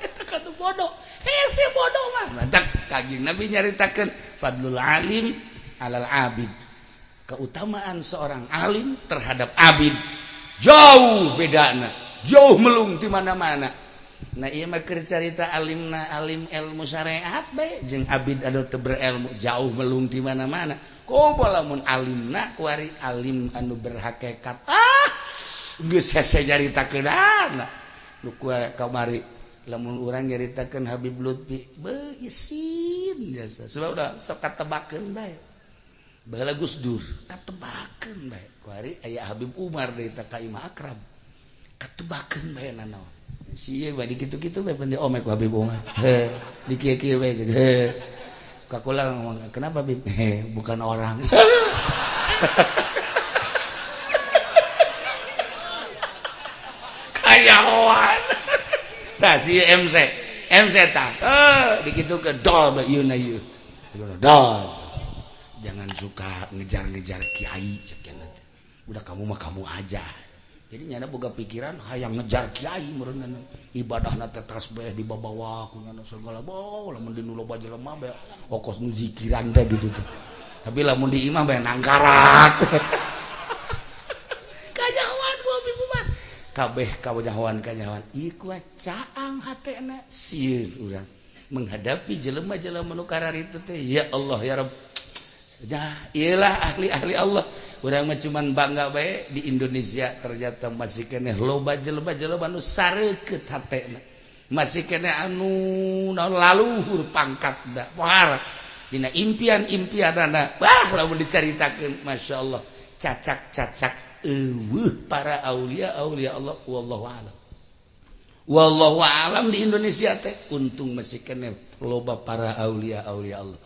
Eta kan bodoh. Hese bodoh mah. Mantak Kanjeng Nabi nyaritakeun fadlul alim alal abid. Keutamaan seorang alim terhadap abid jauh bedana, jauh melung di mana-mana. Nah, ieu mah keur carita alimna alim ilmu syariat bae jeung abid anu teu berilmu jauh melung di mana-mana. Komo lamun alimna kuari alim anu berhakikat. Ah, geus hese nyaritakeunana. Nu kamari lamun urang nyaritakeun Habib Lutfi beuh isin jasa, sebab udah sok katebakeun bae. Baheula Gus Dur katebakeun bae, kuari aya Habib Umar deui teh ka imah akrab, katebakeun bae nanaon si ieu bae, kitu-kitu bae pan omek ku Habib Umar. Heh, di kieu-kieu bae heh. Kakula ngomong, "Kenapa, Bib?" "Bukan orang." Kayawan tah si MC MC tah, eh, dikitukeun dol bae ieu na ieu. Dol. "Jangan suka ngejar-ngejar kiai," cek teh. "Udah, kamu mah kamu aja." Jadi nyana boga pikiran hayang ngejar kiai meureun, ibadahna teh tasbih dibabawa ku nyana segala bawa, lamun di nu loba jelema bae okos nu zikiran teh gitu tuh. Tapi lamun di imah bae nangkarak. Kanyahoan ku Habib Umar. Kabeh kanyahoan kanyahoan. Ieu caang hatena, sieun urang menghadapi jelema-jelema nu kararitu teh. Ya Allah, ya Rabb. Ya, iyalah ahli-ahli Allah. Urang mah cuman bangga bae, di Indonesia ternyata masih keneh loba jelema-jelema nu sareukeut hatena. Masih keneh anu naon, laluhur pangkat da. Pohara dina impian-impianana. Wah, lamun dicaritakeun, Masya Allah, cacak-cacak euweuh para aulia aulia Allah. Wallahu alam. Wallahu alam di Indonesia teh untung masih keneh loba para aulia aulia Allah.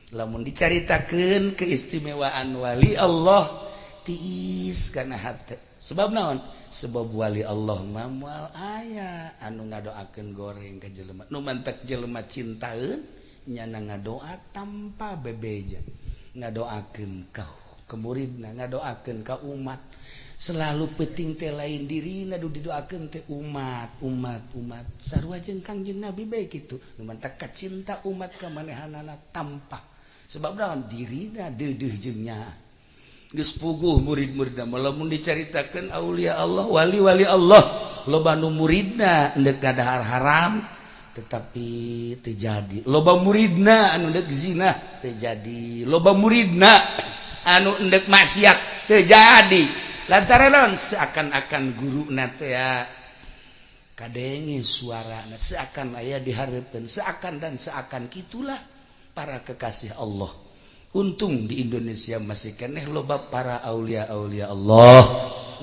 Lamun dicaritakeun keistimewaan wali Allah, tiis kana hate. Sebab naon? Sebab wali Allah mah moal aya anu ngadoakeun goreng ka jelema. Nu mantek jelema cintaeun, nyana ngadoa tanpa bebeja, ngadoakeun ka ke muridna, ngadoakeun ka umat. Selalu penting teh lain dirina, nu didoakeun teh umat, umat, umat. Sarua jeung Kangjeng Nabi bae kitu, nu mantak kacinta umat ka manehanana tanpa sebab naon, dirina deudeuh jeung nya geus puguh murid-muridna. Lamun dicaritakeun aulia Allah, wali-wali Allah, loba nu muridna endek ngadahar haram tetapi terjadi, loba muridna anu endek zina terjadi, loba muridna anu endek maksiat terjadi, lantaran naon? Seakan-akan guru teh ya kadenge suara, seakan aya dihareupeun, seakan dan seakan. Kitulah para kekasih Allah. Untung di Indonesia masih keneh loba para aulia-aulia Allah.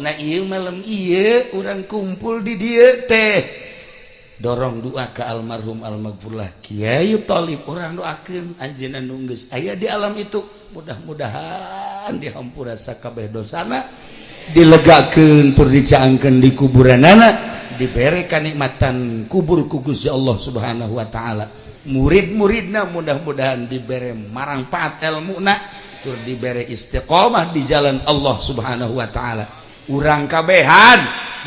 Nah, ieu malam ieu urang kumpul di dieu teh dorong doa ke almarhum almaghfurlah Kiai Thalib. Urang doakeun anjeunna nu geus aya di alam itu, mudah-mudahan dihampura sakabeh dosana, dilegakeun tur dicaangkeun di kuburanana, dibere kanikmatan kubur ku Gusti Allah Subhanahu wa taala. Murid-muridna mudah-mudahan dibere marangpaat ilmuna tur dibere istiqomah di jalan Allah Subhanahu wa taala. Urang kabehan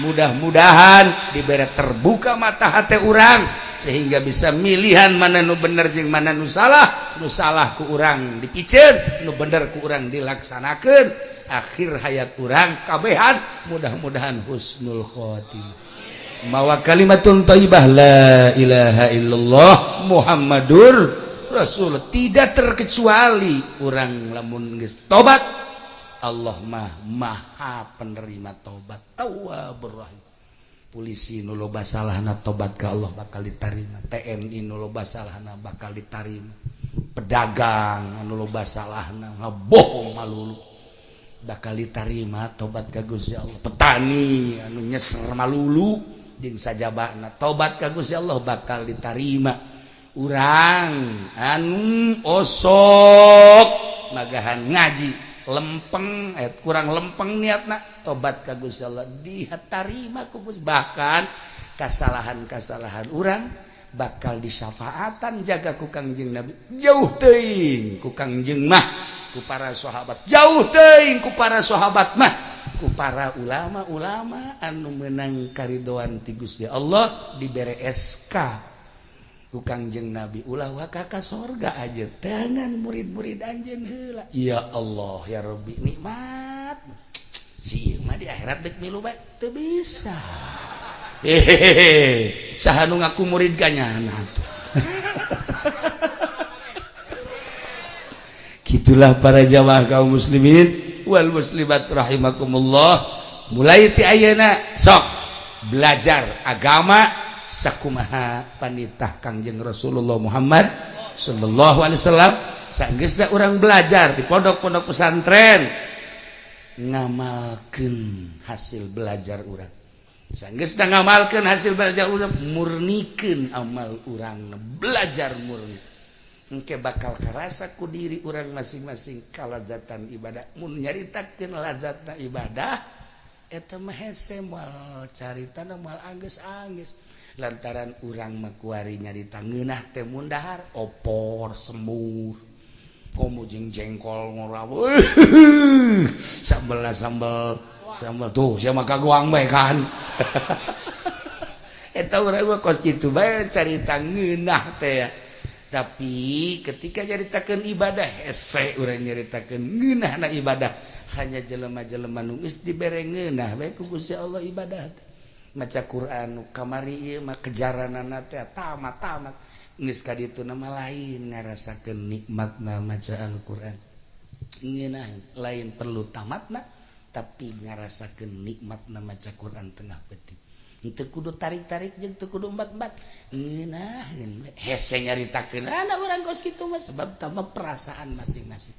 mudah-mudahan dibere terbuka mata hati urang sehingga bisa milihan mana nu bener jeung mana nu salah. Nu salah ku urang dipiceun, nu bener ku urang dilaksanakeun. Akhir hayat urang kabehan mudah-mudahan husnul khotimah, mawa kalimatun thayyibah, la ilaha illallah Muhammadur Rasul. Tidak terkecuali urang lamun geus tobat, Allah mah maha penerima tobat, tawwabur rahim. Polisi nu loba salahna tobat ka Allah bakal ditarima, TNI nu loba salahna bakal ditarima, pedagang anu loba salahna ngabohong malulu bakal ditarima tobat ka Gusti Allah, petani anu nyeser malulu jeung sajabana tobat ka Gusti Allah bakal ditarima. Urang anu osok magahan ngaji lempeng, eh, kurang lempeng niatna, tobat ka Gusti Allah ditarima ku Gusti. Bahkan kesalahan-kesalahan urang bakal disyafaatan jaga ku Kangjeng Nabi. Jauh teuing ku Kangjeng mah, ku para sahabat, jauh teuing ku para sahabat mah, ku para ulama-ulama anu menang karidoan ti Gusti Allah, dibere SK ku Kangjeng Nabi, ulah waka ka sorga aja tangan murid-murid anjeun heula. Ya Allah, ya Rabbi, nikmat si ieu mah di akhirat dek milu bae teu bisa. Hehehe, saha nu ngaku murid ka nyana tuh? Gitulah para jamaah kaum muslimin wal muslimat rahimakumullah. Mulai ti ayeuna sok Belajar agama sakumaha panitah Kangjeng Rasulullah Muhammad sallallahu alaihi wasallam. Sanggeusna urang belajar di pondok-pondok pesantren, ngamalkeun hasil belajar urang. Sanggeusna ngamalkeun hasil belajar urang, murnikeun amal urang. Belajar murni, engke bakal karasa ku diri urang masing-masing kalazatan ibadah. Mun nyaritakeun lazatna ibadah eta mah hese, moal caritana moal anggeus-anggeus, lantaran urang mah kuari nyarita ngeunah teh mun dahar opor semur, komo jeung jengkol ngoraw, sambel sambel sambel tuh sia mah kaguang bae kan. Eta urang mah kos kitu bae carita ngeunah teh ya. Tapi ketika nyaritakeun ibadah, hese urang nyaritakeun ngeunahna ibadah. Hanya jelema-jelema nu geus dibere ngeunah bae ku Gusti Allah ibadah teh. Maca Quran kamari ieu mah kejaranana teh tamat-tamat, geus ka ditu mah lain ngarasakeun nikmatna maca Al-Qur'an. Ngeunah lain perlu tamatna, tapi ngarasakeun nikmatna maca Quran tengah peuting. Teu kudu tarik-tarik jeung teu kudu embat-embat, ngeunaheun. Hese nyaritakeun anak urang kos kitu mah, sebab tambah perasaan masing-masing.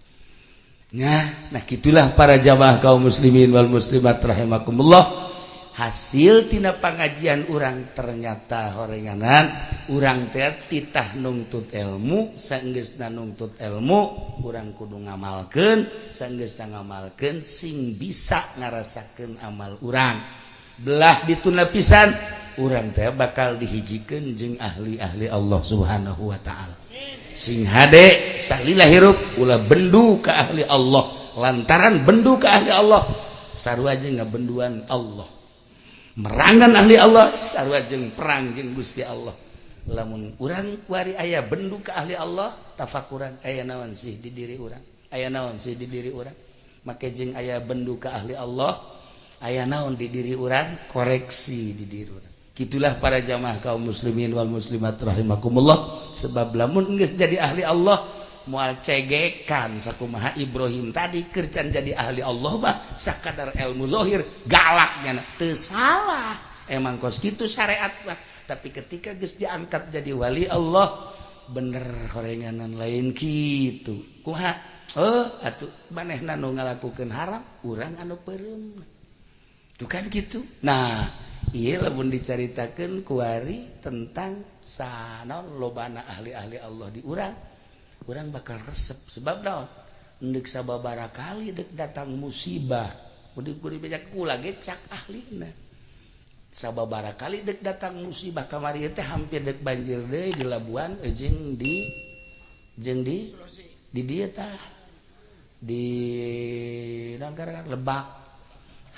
Nah, gitulah para jamaah kaum muslimin wal muslimat rahimakumullah. Hasil tina pengajian urang ternyata horenganan urang teh titah nungtut ilmu. Sanggeusna nungtut ilmu, urang kudu ngamalkeun. Sanggeusna ngamalkeun, sing bisa ngarasakeun amal urang. Belah dituna pisan, urang teh bakal dihijikeun jeung ahli-ahli Allah Subhanahu wa taala. Sing hade salila hirup, ulah bendu ke ahli Allah, lantaran bendu ke ahli Allah sarua jeung ngabenduan Allah, merangan ahli Allah sarua jeung perang jeung Gusti Allah. Lamun urang kuari aya bendu ke ahli Allah, tafakuran aya naon sih di diri urang, aya naon sih di diri urang. Make jeung aya bendu ke ahli Allah, aya naon di diri urang, koreksi di diri urang. Gitulah para jamaah kaum muslimin wal muslimat rahimakumullah. Sebab lamun geus jadi ahli Allah, moal cegekan sakumaha Ibrahim tadi. Kerjaan jadi ahli Allah mah sakadar ilmu zahir, galaknya teu salah, emang kos kitu syariat mah. Tapi ketika geus diangkat jadi wali Allah, bener horenganan lain kitu. Kumaha? Oh, atuh manehna nu ngalakukeun haram, urang anu peureum tuh kan gitu. Nah, iya, lamun dicaritakeun kuari tentang sana lobana ahli-ahli Allah di urang, urang bakal resep. Sebab naon? Ndek sababaraha kali dek datang musibah, udah kudu beja kula ge cak ahlina. Sababaraha kali dek datang musibah, kamari teh hampir dek banjir deui di Labuan jeung di dieu tah, di naon, Lebak,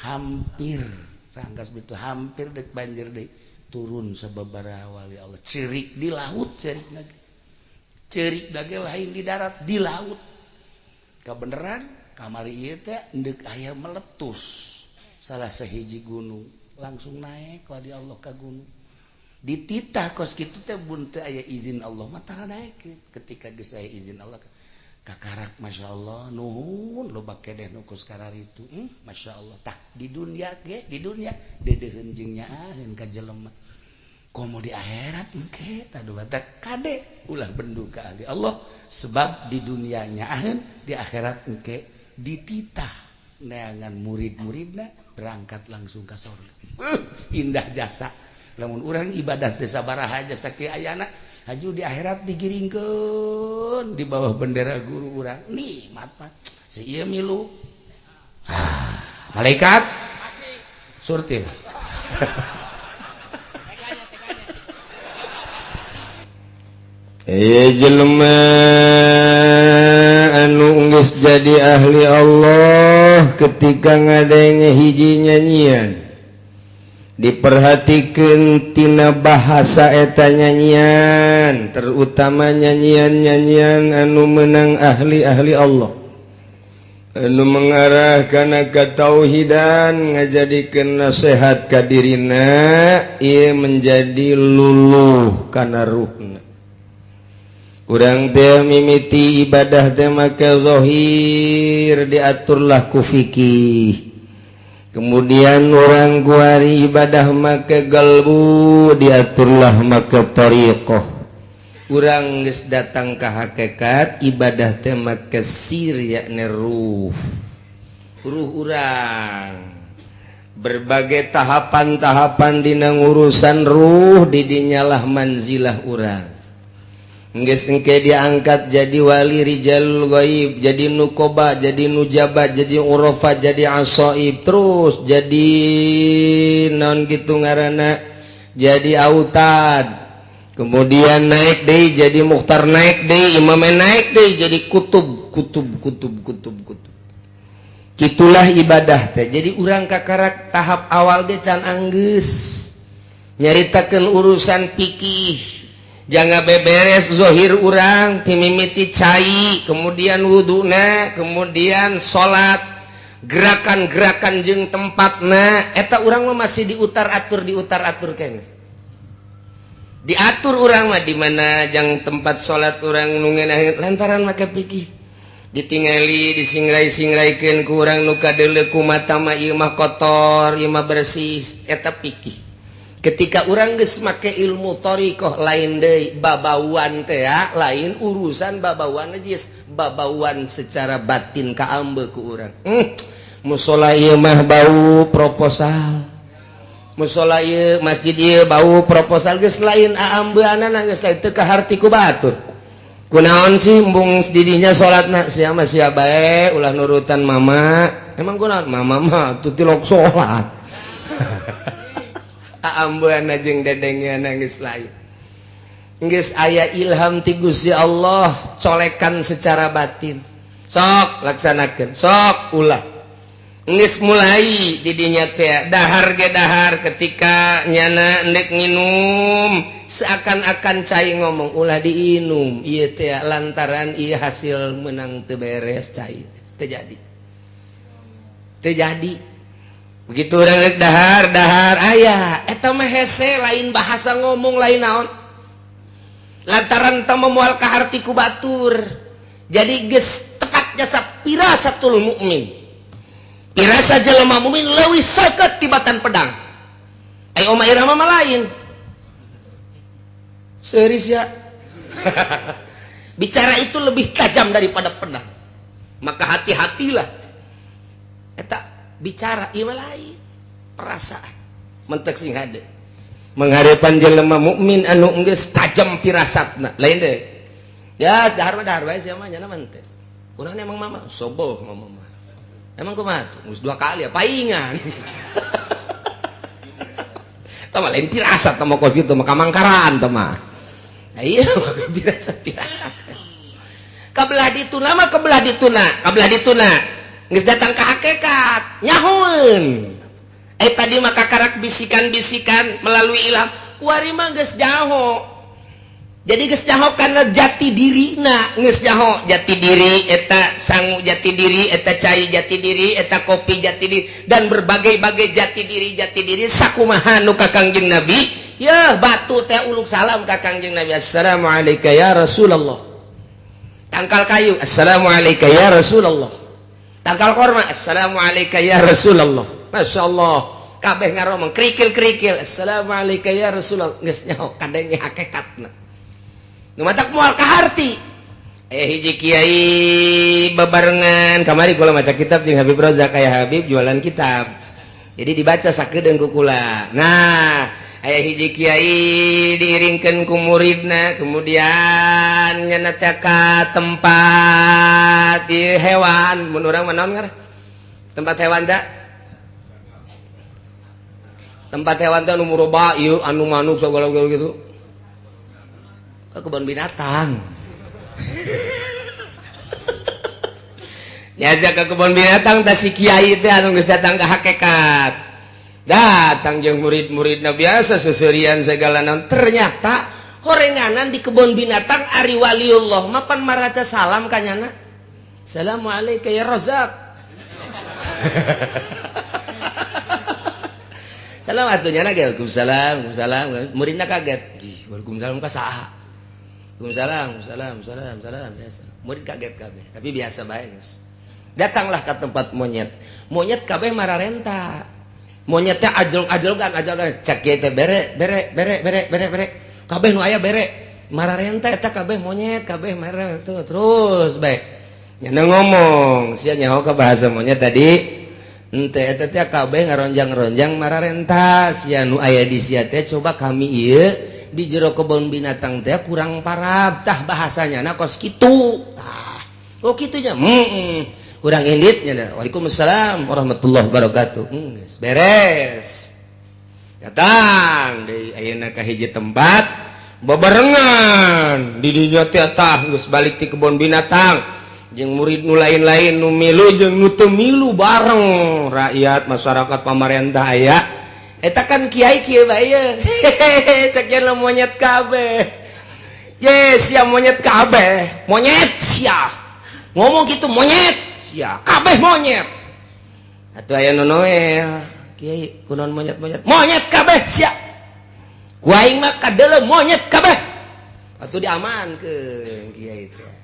hampir Rangkas itu hampir dek banjir deh. Turun sababaraha wali Allah, cerik di laut, cerik lagi, cerik lagi, lain di darat, di laut. Kebenaran kamari ieu teh ndek aya meletus salah sahiji gunung, langsung naik wali Allah ka gunung. Dititah kos kitu teh, bun teu aya izin Allah mah tara naik. Ketika geus aya izin Allah, kakarak Masya Allah, nuhun loba keneh nu kos kararitu. Masya Allah. Tah, di dunia ge, di dunia deudeuheun jeung nyaaheun ka jelema, komo di akhirat engke. Tah, kade ulah bendu ka ahli Allah, sebab di dunia nyaaheun, di akhirat engke dititah neangan murid-muridna berangkat langsung ka sorga. Indah jasa lamun urang ibadah teh sabaraha jasa kieu ayana, haju di akhirat digiringkeun di bawah bendera guru urang. Nikmat mah si ieu milu. Ah, malaikat surti. Eh, jelema anu geus jadi ahli Allah, ketika ngadenge hiji nyanyian, diperhatikan tina bahasa eta nyanyian, terutama nyanyian-nyanyian anu menang ahli-ahli Allah, anu mengarah kana katauhidan, ngajadikeun nasihat ka dirina, ieu menjadi luluh kana ruhna. Urang teh mimiti ibadah teh maka zahir diaturlah ku fikih. Kemudian orang kuari ibadah make galbu, diaturlah make thariqah. Urang geus datang ka hakikat, ibadah teh make sir, yakni ruh. Ruh urang berbagai tahapan-tahapan dina urusan ruh, didinyalah manzilah urang. Geus engke diangkat jadi wali rijal gaib, jadi nukoba, jadi nujaba, jadi urafa, jadi asoib, terus jadi non gitu ngaranna, jadi autad, kemudian naik deui jadi mukhtar, naik deui imam, naik deui jadi kutub, kutub, kutub, kutub, kutub. Gitulah ibadah teh. Jadi urang kakarak tahap awal ge can anggeus nyaritakeun urusan fikih, jangan beberes zohir urang timimiti cai, kemudian wuduna, kemudian salat, gerakan-gerakan jeung tempatna eta urang mah masih diutar atur, diutar atur kene, diatur urang mah di mana jang tempat salat urang nu ngeunah lantaran make fikih. Ditingali, disingrai-singraikeun ku urang nu kadeuleu ku mata mah, ieu mah kotor, ieu mah bersih, eta fikih. Ketika urang geus make ilmu thariqah, lain deui babauan teh ya, lain urusan babauan najis, babauan secara batin kaambe ku urang. Musola ieu mah bau proposal, musola ieu, masjid ieu bau proposal. Geus lain aambeanana, geus lain, teu kaharti ku batur. Kunaon sih embung didinya salatna sia mah, sia bae, ulah nurutan mama. Emang kunaon mama mah tuh tilok salat? Aambean jeung dedengnya geus lain, geus aya ilham ti Gusti Allah, colekan secara batin, sok laksanakeun, sok ulah. Geus mulai didinya teh dahar ge dahar, ketika nyana endek nginum seakan-akan cai ngomong, "Ulah diinum ieu teh," lantaran ieu hasil menang teu beres, cai terjadi terjadi begitu. Urang rek dahar, dahar aya eta mah hese, lain bahasa ngomong, lain naon, lantaran teu moal kaharti ku batur. Jadi geus tepat jasa firasatul mukmin, pirasa jelema mukmin leuwih seukeut tibatan pedang. Ai Oma Irama mah lain serius ya, bicara itu lebih tajam daripada pedang, maka hati-hatilah eta bicara. Ieu mah lain perasaan mentek sing hade menghadapan jelema mukmin anu geus tajam firasatna, lain deh ya. Dahar mah dahar bae sia mah, nyana mah teh urang emang mama soboh, mama mah emang kumaha tuh geus dua kali ya paingan. Tah mah lain firasat, tah mah kos kitu mah kamangkaran tah mah. Nah, iya firasat firasat kabelah dituna mah, kebelah dituna, kabelah dituna geus datang ke hakikat, nyahoeun. Eh, tadi mah kakarak bisikan-bisikan melalui ilham, kuari mah geus jaho. Jadi geus nyaho karena jati dirina, geus nyaho jati diri eta sangu, jati diri eta cai, jati diri eta kopi, jati diri dan berbagai-bagai jati diri, jati diri sakumaha nu ka Kangjeng Nabi ya. Batu teh uluk salam ka Kangjeng Nabi, "Assalamualaikum ya Rasulullah." Tangkal kayu, "Assalamualaikum ya Rasulullah." Tangkal korma, "Assalamualaikum ya Rasulullah." Masya Allah, kabeh ngaromong, kerikil-kerikil, "Assalamualaikum ya Rasulullah." Geus nyaho kadenge hakikatna nu matak moal kaharti. Eh, hiji kiai bebarengan kamari kula maca kitab jeung Habib Rozak, kayak Habib jualan kitab, jadi dibaca sakedeung ku kula. Nah, aya hiji kiai diiringkeun ku muridna, kemudian nyana teh ka tempat ieu hewan. Mun urang mah naon ngaran tempat hewan teh? Tempat hewan teh anu muroba ieu, anu manuk segala gitu, ke kebun binatang. Diajak ke kebun binatang teh si kiai teh anu geus datang ke hakikat, datang jeung murid-muridna, biasa seserian segala naon. Ternyata horenganan di kebun binatang, ari waliullah mapan maraca salam kanyana, "Assalamualaikum ya Razak." Salam atuh nyana ge, "Waalaikumsalam, waalaikumsalam." Muridna kaget. "Ih, waalaikumsalam ka saha?" "Waalaikumsalam, salam, salam, salam." Biasa. Murid kaget kabeh, tapi biasa bae geus. Datanglah ke tempat monyet. Monyet kabeh mararenta. Monyetnya ajlog-ajlogan, ajlogan. Cek kiai teh bere, bere, bere, bere, bere, bere. Kabeh nu aya bere. Mararenta eta kabeh monyet, kabeh mararenta terus bae. Nya ngomong, sia nyaho ka bahasa monyet tadi. Ente eta teh kabeh ngaronjang-ronjang mararenta sia nu aya di sia teh coba kami ieu di jero kebun binatang teh kurang parab tah bahasanya na kos kitu. Tah. Oh kitu nya. Heeh. Urang indit nya. Waalaikumsalam warahmatullahi wabarakatuh. Geus beres. Datang deui ayeuna ka hiji tempat bebarengan di dinya teh tah geus balik ti kebun binatang. Jeung murid nu lain-lain nu milu jeung nu teu milu bareng rakyat masyarakat pamarentah aya eta kan kiai kieu bae hehehe cek yen monyet kabeh ye sia monyet kabeh monyet sia ngomong kitu monyet sia kabeh monyet atuh aya nu noel kiai kunaon monyet-monyet monyet kabeh sia ku aing mah kadeuleu monyet kabeh atuh diamankeun kiai teh.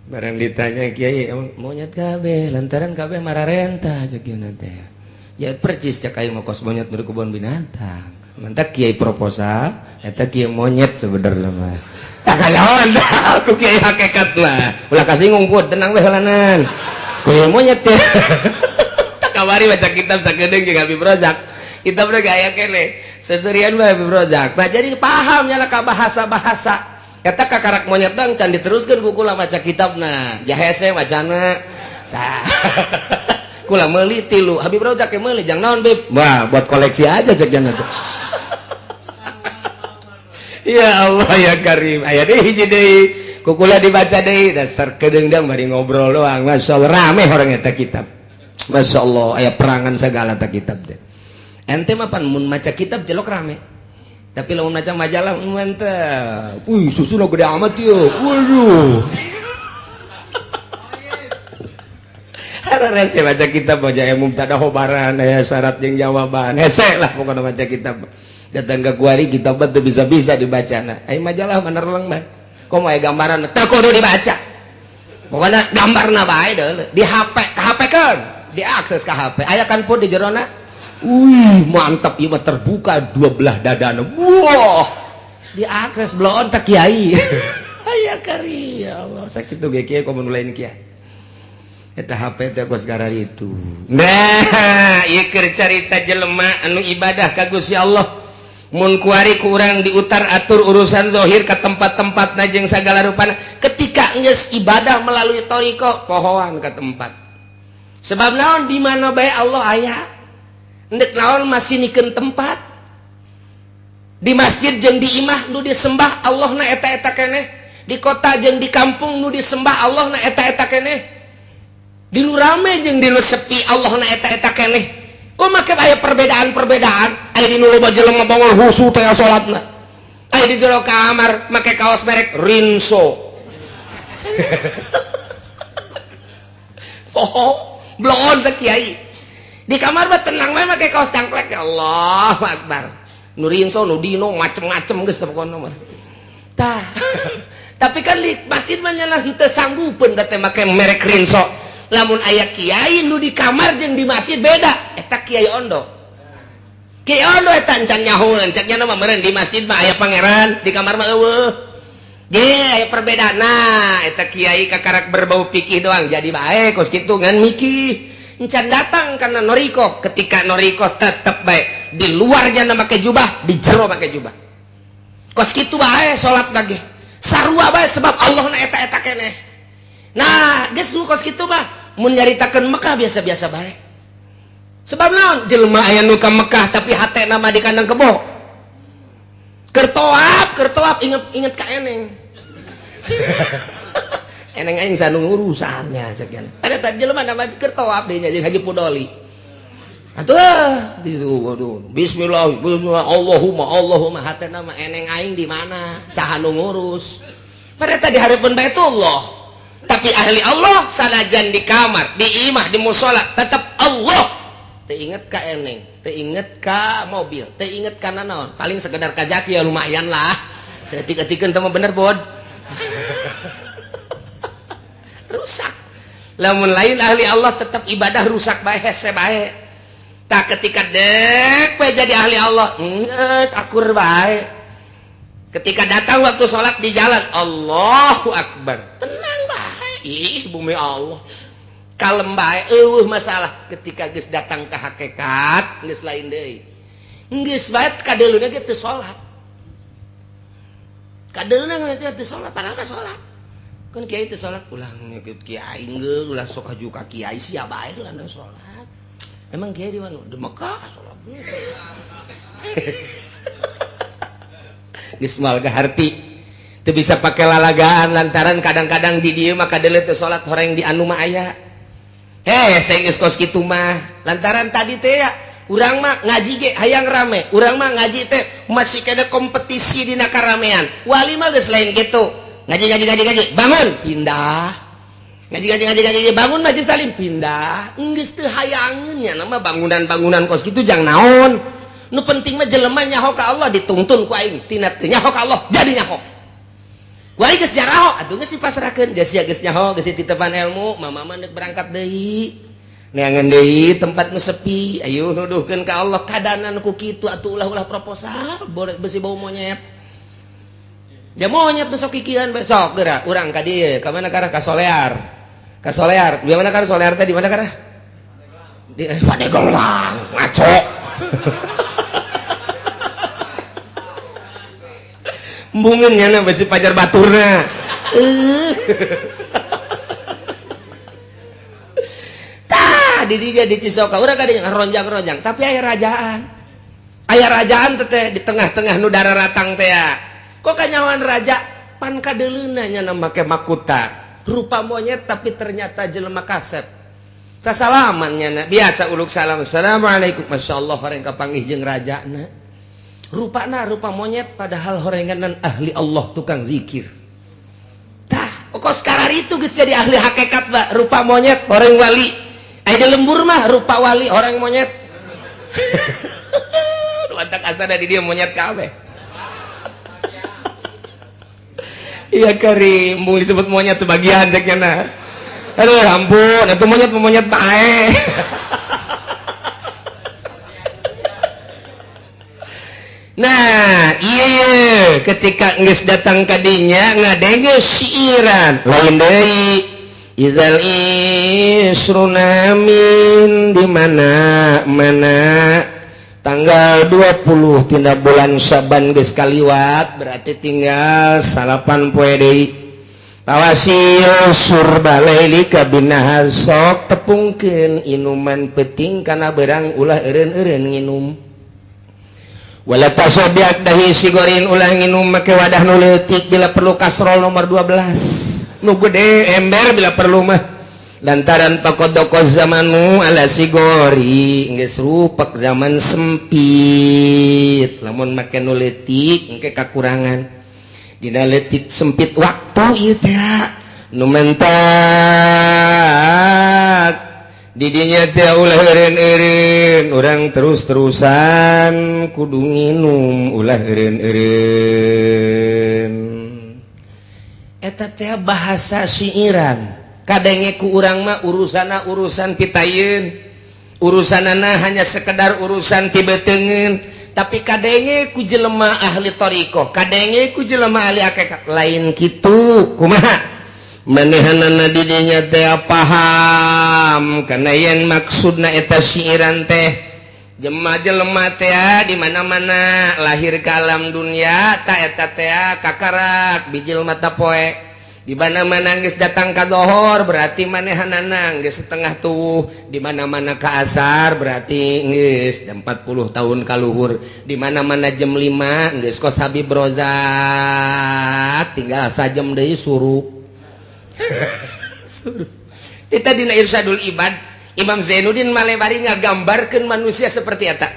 Barang ditanya kiai monyet kabeh lantaran kabeh mararenta cek ieu teh. Ya percis cek aing mah kos monyet di kebun binatang. Mantak kiai proposal eta kiai monyet sebenarnya mah. Tak kalawan aku kiai hakikat mah. Ulah kasinggung pun tenang we heulanan. Kiai monyet teh. Tak kamari baca kitab sakedeung jeung Habib Rozak. Kitab ge aya keneh. Seserian mah Habib Rozak. Nah jadi paham nya ka bahasa-bahasa. Eta kakarak monyet dang can diteruskeun ku kula maca kitabna. Jahese macana. Tah. Kula meuli tilu. Habib Rozak ge meuli jang naon Bib? Wah, buat koleksi aja cek jana teh. Ya Allah ya Karim. Aya deui hiji deui. Ku kula dibaca deui dasar kedeung dang bari ngobrol doang. Masyaallah rame orang eta kitab. Masyaallah aya perangan segala ta kitab teh. Ente mah pan mun maca kitab jelok rame. Tapi lamun maca majalah mantap. Wih, susuna gede amat yeuh. Waduh. Hese baca kitab baca ya mubtada khobaran aya syarat jeung jawaban. Hese lah pokokna maca kitab. Datang ke kuari kitab teu bisa-bisa dibacana. Ai majalah mah nerleng mah. Komo aya gambaran teu kudu dibaca. Pokokna gambarna bae deuleu di HP, ka HP keun, diakses ka HP. Aya kan pun di jerona. Wih, mantap ieu mah terbuka dua belah dadana. Wah, diakses bloon teh kiai. Aya kari ya Allah, sakitu ge kiai komo nu lain kiai. Eta HP teh kos itu. Nah, ieu keur carita jelema anu ibadah ka Gusti Allah. Mun kuari ku urang diutar atur urusan zahir ka tempat-tempat na jeung sagala rupana. Ketika geus ibadah melalui thariqah, pohoan ka tempat. Sebab naon di mana bae Allah aya. Ndek naon masih nikeun tempat di masjid jeung di imah nu disembah Allah na eta-eta keneh, di kota jeung di kampung nu disembah Allah na eta-eta keneh, di nu rame jeung di nu sepi Allah na eta-eta keneh. Kok make aya perbedaan-perbedaan? Aya di nu loba jelema bangol husu teh salatna, aya di jero kamar make kaos merek Rinso. Poho bloon teh kiai. Di kamar mah tenang mah make kaos cangklek ya Allah akbar. Nu Rinso, nu Dino macem-macem geus teh pokona mah. Tah. Tapi kan di masjid mah nya henteu sanggupeun teh make merek Rinso. Lamun aya kiai nu di kamar jeung di masjid beda, eta kiai ondo. Kiai ondo eta encan nyahoeun, cek nya mah meureun di masjid mah aya pangeran, di kamar mah eueuh. Je aya perbedaan. Nah, eta kiai kakarak berbau pikih doang jadi bae kos kitu ngan mikih. Encan datang karena noriko, ketika noriko tetep baik di luarnya make jubah, di jero make jubah. Kos kitu bae salat lagi. Sarua bae sebab Allah na eta-eta keneh. Nah, geus nu kos kitu mah mun nyaritakeun Mekah biasa-biasa bae. Sebab naon jelema aya nu ka Mekah tapi hatena mah di kandang kebo. Keur toap inget-inget ka eneng. Eneng aing sanu urusannya cek nya. Ada tadi jelema nama keur toap deui nya jeung Haji Pudoli. Atuh waduh bismillah bismillah Allahumma Allahumma hatena mah eneng aing di mana saha nu ngurus. Padahal tadi hareupeun Baitullah. Tapi ahli Allah sanajan di kamar, di imah, di musola tetap Allah. Teu inget ka eneng, teu inget ka mobil, teu inget ka nanaon. Paling sekedar ka zaki ya lumayan lah. Saeutik-eutikeun teh mah bener bod. Rusak. Lamun lain ahli Allah tetap ibadah rusak bae, hese bae. Tak ketika dek we jadi ahli Allah, geus akur bae. Ketika datang waktu sholat di jalan, Allahu Akbar, tenang bae. Ih, bumi Allah. Kalem bae, eueuh masalah. Ketika geus datang ke hakikat, geus lain deui. Geus bae kadeuleuna ge teu salat. Kadeuleuna ge teu salat, padahal mah salat. Kan kiai teu salat, ulah ngikut kiai geus, ulah sok haju ka kiai sia bae ulah salat. Emang kiai di mana? Di Mekah salat. Geus moal kaharti. Teu bisa pake lalagaan lantaran kadang-kadang di dieu mah kadeuleu teu salat horeng di anu mah aya. Heh, saya geus kos kitu mah. Lantaran tadi teh ya, urang mah ngaji ge hayang rame, urang mah ngaji teh masih kena kompetisi dina karamean. Wali mah geus lain kitu. Ngaji ngaji ngaji ngaji, bangun, pindah. Ngaji ngaji ngaji ngaji, bangun majelis salim, pindah. Geus teu hayangeun nya nama bangunan-bangunan kos kitu jang naon. Nu penting mah jelema nyaho ka Allah dituntun ku aing, tina teu nyaho ka Allah jadi nyaho. Ku aing geus jaraho, atuh geus dipasrahkeun, geus sia geus nyaho, geus dititepan ilmu, mama mah deuk berangkat deui. Neangan deui tempat nu sepi, ayo nuduhkeun ka Allah kadanan ku kitu atuh ulah-ulah proposal, besi bau monyet. Ja monyet nu sok kikieuan bae sok geura urang ka dieu, ka mana karah ka Solear. Ka Solear, di mana karah Solear teh di mana karah? Di Pandeglang, ngaco. Embungeun nya besi pajar baturna. Tah di dieu di Cisoka urang ka dieu ronjang-ronjang, tapi aya rajaan. Aya rajaan teh di tengah-tengah nu dararatang teh. Kok kanyawan raja pan kadeuleuna nya make makuta. Rupa monyet tapi ternyata jelema kasep. Sasalaman nya biasa uluk salam. Assalamualaikum. Masyaallah horeng kapanggih jeung rajana. Rupana rupa monyet padahal horenganan ahli Allah tukang zikir. Tah, kok sekarang itu geus jadi ahli hakikat ba, rupa monyet horeng wali. Aya di lembur mah rupa wali horeng monyet. Nu antak asana di dieu monyet kabeh. Iya kari, embung disebut monyet sebagian cek nya. Aduh ampun, itu monyet monyet bae. Nah, iya ketika geus datang ka dinya ngadenge siiran lain deui. Idzal isruna min di mana mana tanggal 20 tina bulan Syaban geus kaliwat berarti tinggal 9 poe deui. Tawasil surbalaili kabinaha sok tepungkeun inuman peuting kana berang ulah eureun-eureun nginum. Wala tasobiak dahi sigorin ulah nginum make wadah nu leutik bila perlu kasrol nomor 12 nu gede ember bila perlu mah lantaran pakodoko zamanu ala sigori geus rupak zaman sempit lamun make nu leutik engke kakurangan dina leutik sempit waktu ieu teh nu mentak didinya teh ulah eureun-eureun urang terus-terusan kudu nginum ulah eureun-eureun eta teh bahasa siiran kadenge ku urang mah urusana urusan pitayeun urusanana hanya sekedar urusan pibeteungeun tapi kadenge ku jelema ahli thariqah kadenge ku jelema ahli hakikat lain kitu kumaha manehanana didinya teh paham karena yen maksudna eta siiran teh jelema teh di mana-mana lahir ke alam dunia ta eta teh kakarak bijil mata poe di mana-mana geus datang ka dohor berarti manehanana geus setengah tuwuh di mana-mana ka asar berarti geus 40 tahun kaluhur di mana-mana jam 5 geus kos Habib Rozak tinggal sajam deui suruh. Kita dina Irsyadul Ibad Imam Zainuddin Malebari ngagambarkeun manusia seperti eta.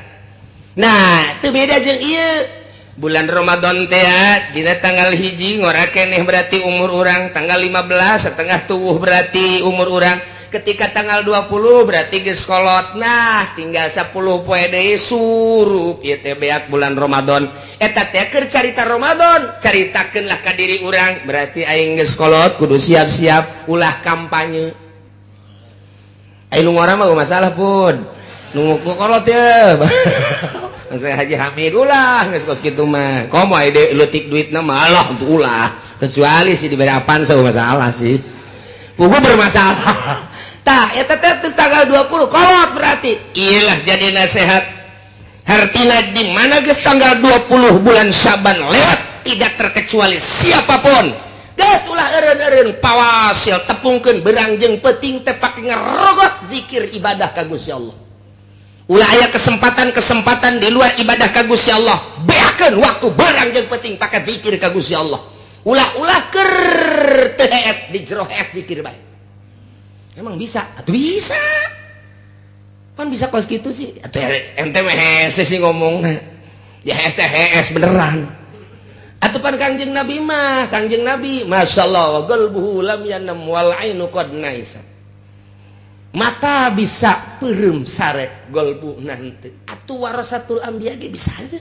Nah, teu beda jeung ieu. Bulan Ramadan teh dina tanggal 1 ngora keneh berarti umur urang, tanggal 15 setengah tuwuh berarti umur urang. Ketika tanggal 20 berarti geus kolot. Nah, tinggal 10 poe deui surup ieu teh beak bulan Ramadan. Eta teh keur carita Ramadan, caritakeun lah ka diri urang, berarti aing geus kolot kudu siap-siap ulah kampanye. Ai nu ngora mah masalah pun. Nu kolot ya. Saya Haji Hamid ulah geus kos kitu mah. Komo ai leutik duitna mah Allah untuk ulah. Kecuali sih diberi apaan saya masalah sih. Pugu bermasalah. Tah eta teh tanggal 20 kolot berarti. Iyalah jadi nasihat. Hartina di mana geus tanggal 20 bulan Syaban lewat tidak terkecuali siapapun. Geus ulah eureun-eureun pawasil tepungkeun berang jeung peuting teh pake ngerogot zikir ibadah ka Gusti Allah. Ulah aya kesempatan-kesempatan di luar ibadah ka Gusti Allah. Beakeun waktu berang jeung peuting pake zikir ka Gusti Allah. Ulah-ulah keur teu hees di jero hees zikir bae. Emang bisa? Atuh bisa. Pan bisa kos kitu sih. Atuh ente mah hese sih ngomongna. Ya hees teh hees beneran. Atuh pan Kangjeng Nabi mah, Kangjeng Nabi masyaallah qalbuhu lam yanam wal ainu qad naisa. Mata bisa peureum sare golbu nanti. Atuh warasatul anbiya ge bisa aja.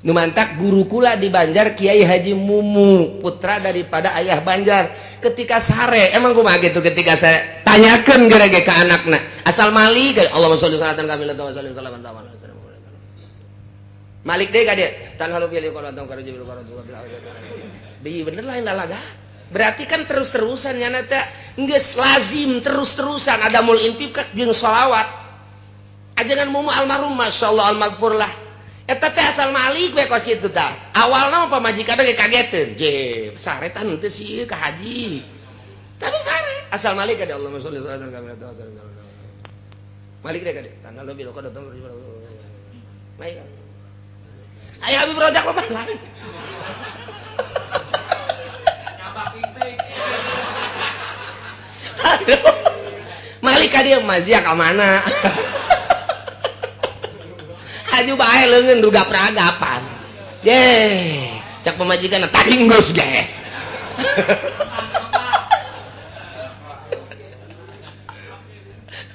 Nu mantak guru kula di Banjar Kiai Haji Mumu, putra daripada ayah Banjar. Ketika sare, emang kumaha gitu ketika saya tanyakeun geura ge ka anakna. Asal malik, Allahumma sholli salatan kamilatan wa sallim salatan tamam. Malik deh ka dia. Tanhalu fil qaratum karujul qaratum. Di bener lain lalaga. Berarti kan terus-terusan nyana teh geus lazim terus-terusan ada mul infak jeung sholawat. Ajengan Mumu almarhum masyaallah almaghfurlah. Eta teh asal malik we kos kitu tah. Awalna mah pamajikan ge kageteun. Je, saretan teu sih ka haji. Tapi sare asal malik ka Allahumma sholli salatan kamilatan wa sallim. Malik deh ka dia. Tanhalu fil qaratum. Baik. Ayah Habib Rojak apa lain. Aduh. Malik ka dia mazia ka mana? Haju bae leungeun rugap-ragapan. Ye, cak pamajikan tadi geus ge.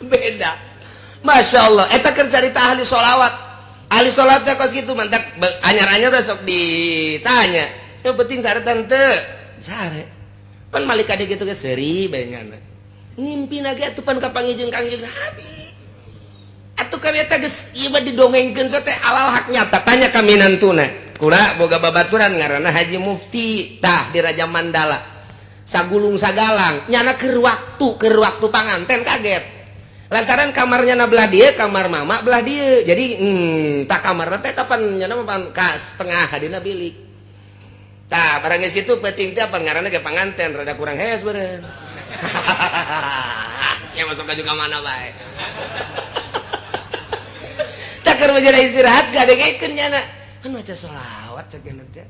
Beda. Masya Allah, eta keur carita ahli sholawat. Ahli sholatnya kos gitu mantap anyar-anyar besok ditanya yang penting sare tante sare pan malik kade gitu ke seri bae nyana ngimpi lagi atuh pan kapanggih Kangjeng Nabi atuh kan eta geus ieu mah didongengkeun teh alal hak nyata tanya ka minantuna kula boga babaturan ngaranna Haji Mufti tah di Raja Mandala sagulung sagalang nyana keur waktu panganten kaget lantaran kamarnya na belah dia kamar mama belah dia jadi tak kamar teh kapan nyana mah ka setengah hadina bilik tah barang geus kitu penting teh apa ngaranna ge panganten rada kurang hees beureun sia masuk ka juga mana bae tah keur bejana istirahat gadengekeun nyana kan maca sholawat cek teh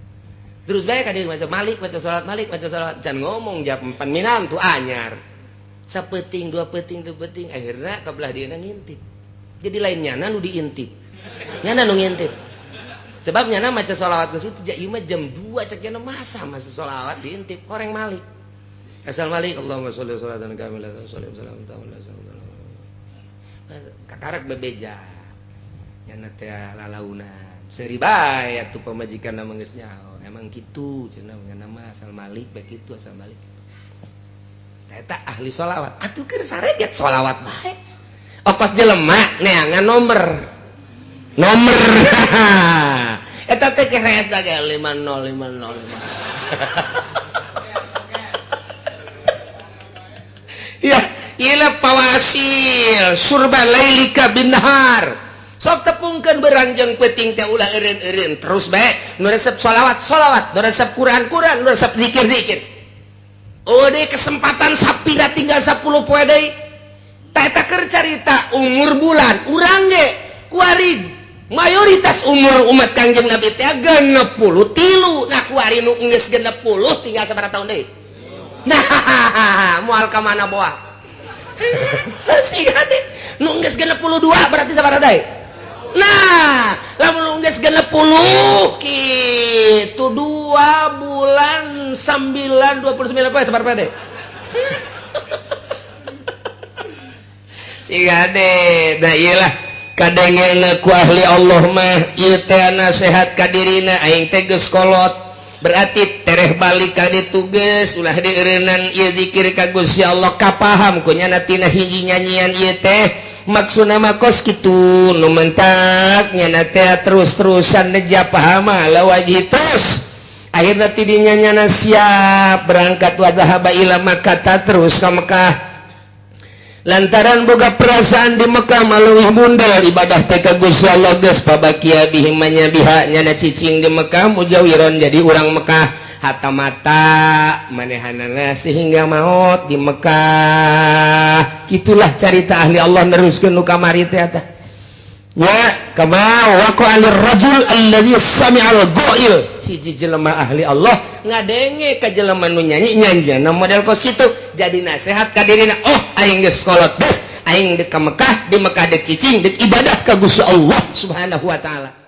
terus bae ka dieu maca malik maca sholawat malik maca sholawat can ngomong jam 4 minam tuh anyar sapeting dua peting dua peting akhirnya kebelah dia ngintip jadi lain nyana nu diintip nyana nu ngintip sebab nyana maca sholawat ke situ ieu mah jam 2 cek nyana masa masa sholawat diintip koreng malik asal malik Allahumma sholli sholatan kamilatan sholli salam kakarak bebeja nyana teh lalaunan seuri bae atuh pamajikan mah geus nyaho emang kitu cenah nyana mah asal malik bae kitu asal malik eta ahli sholawat atuh keur sareget sholawat bae okos jelema neangan nomor nomor eta teh keres da ge 50505 ya ieu pawasil surba lailika bin nahar sok tepungkeun beranjang peuting teh ulah eureun-eureun terus bae nu resep sholawat sholawat nu resep Quran-Quran nu resep zikir-zikir. Oh deh kesempatan sapira tinggal 10 poe deui. Tah eta keur carita umur bulan urang ge kuari mayoritas umur umat Kangjeng Nabi teh 63. Nah kuari nu geus 60 tinggal sabaraha tahun deui. Nah moal ka mana boa. Sih hade nu geus 62 berarti sabaraha deui? Nah, lamun geus 60 kitu 2 bulan 9 29 poe sabaraha deui? Siga deh, nah iyalah kadengena ku ahli Allah mah ieu teh nasihat ka dirina aing teh geus kolot. Berarti tereh balik ka ditu geus ulah dieureunnan ieu zikir ka Gusti Allah, kapaham ku nyana tina hiji nyanyian ieu teh. Maksudna mah kos kitu, nu mentak nyana teh terus-terusan neja pahama lawaji terus. Akhirnya tidinya nyana siap berangkat, wa dzahaba ila Makkah, terus ka Mekah, lantaran boga perasaan di Mekah maleuwih mundel ibadah teh ka Gusti Allah. Geus, pabakia bihim manya biha, nyana cicing di Mekah, mujawiron, jadi urang Mekah, hatta mata manehanana, sehingga maut di Mekah. Itulah carita ahli Allah neruskeun nu kamari teh eta ya, kama waqa'a lirrajul allazi sami'al ghail. Hiji jelema ahli Allah ngadenge ka jelema nu nyanyi, nyanyian model kos kitu, jadi nasehat ka dirina, "Oh, aing geus kolot, geus aing dek ka Mekah, di Mekah dek cicing, dek ibadah ka Gusti Allah Subhanahu wa Taala."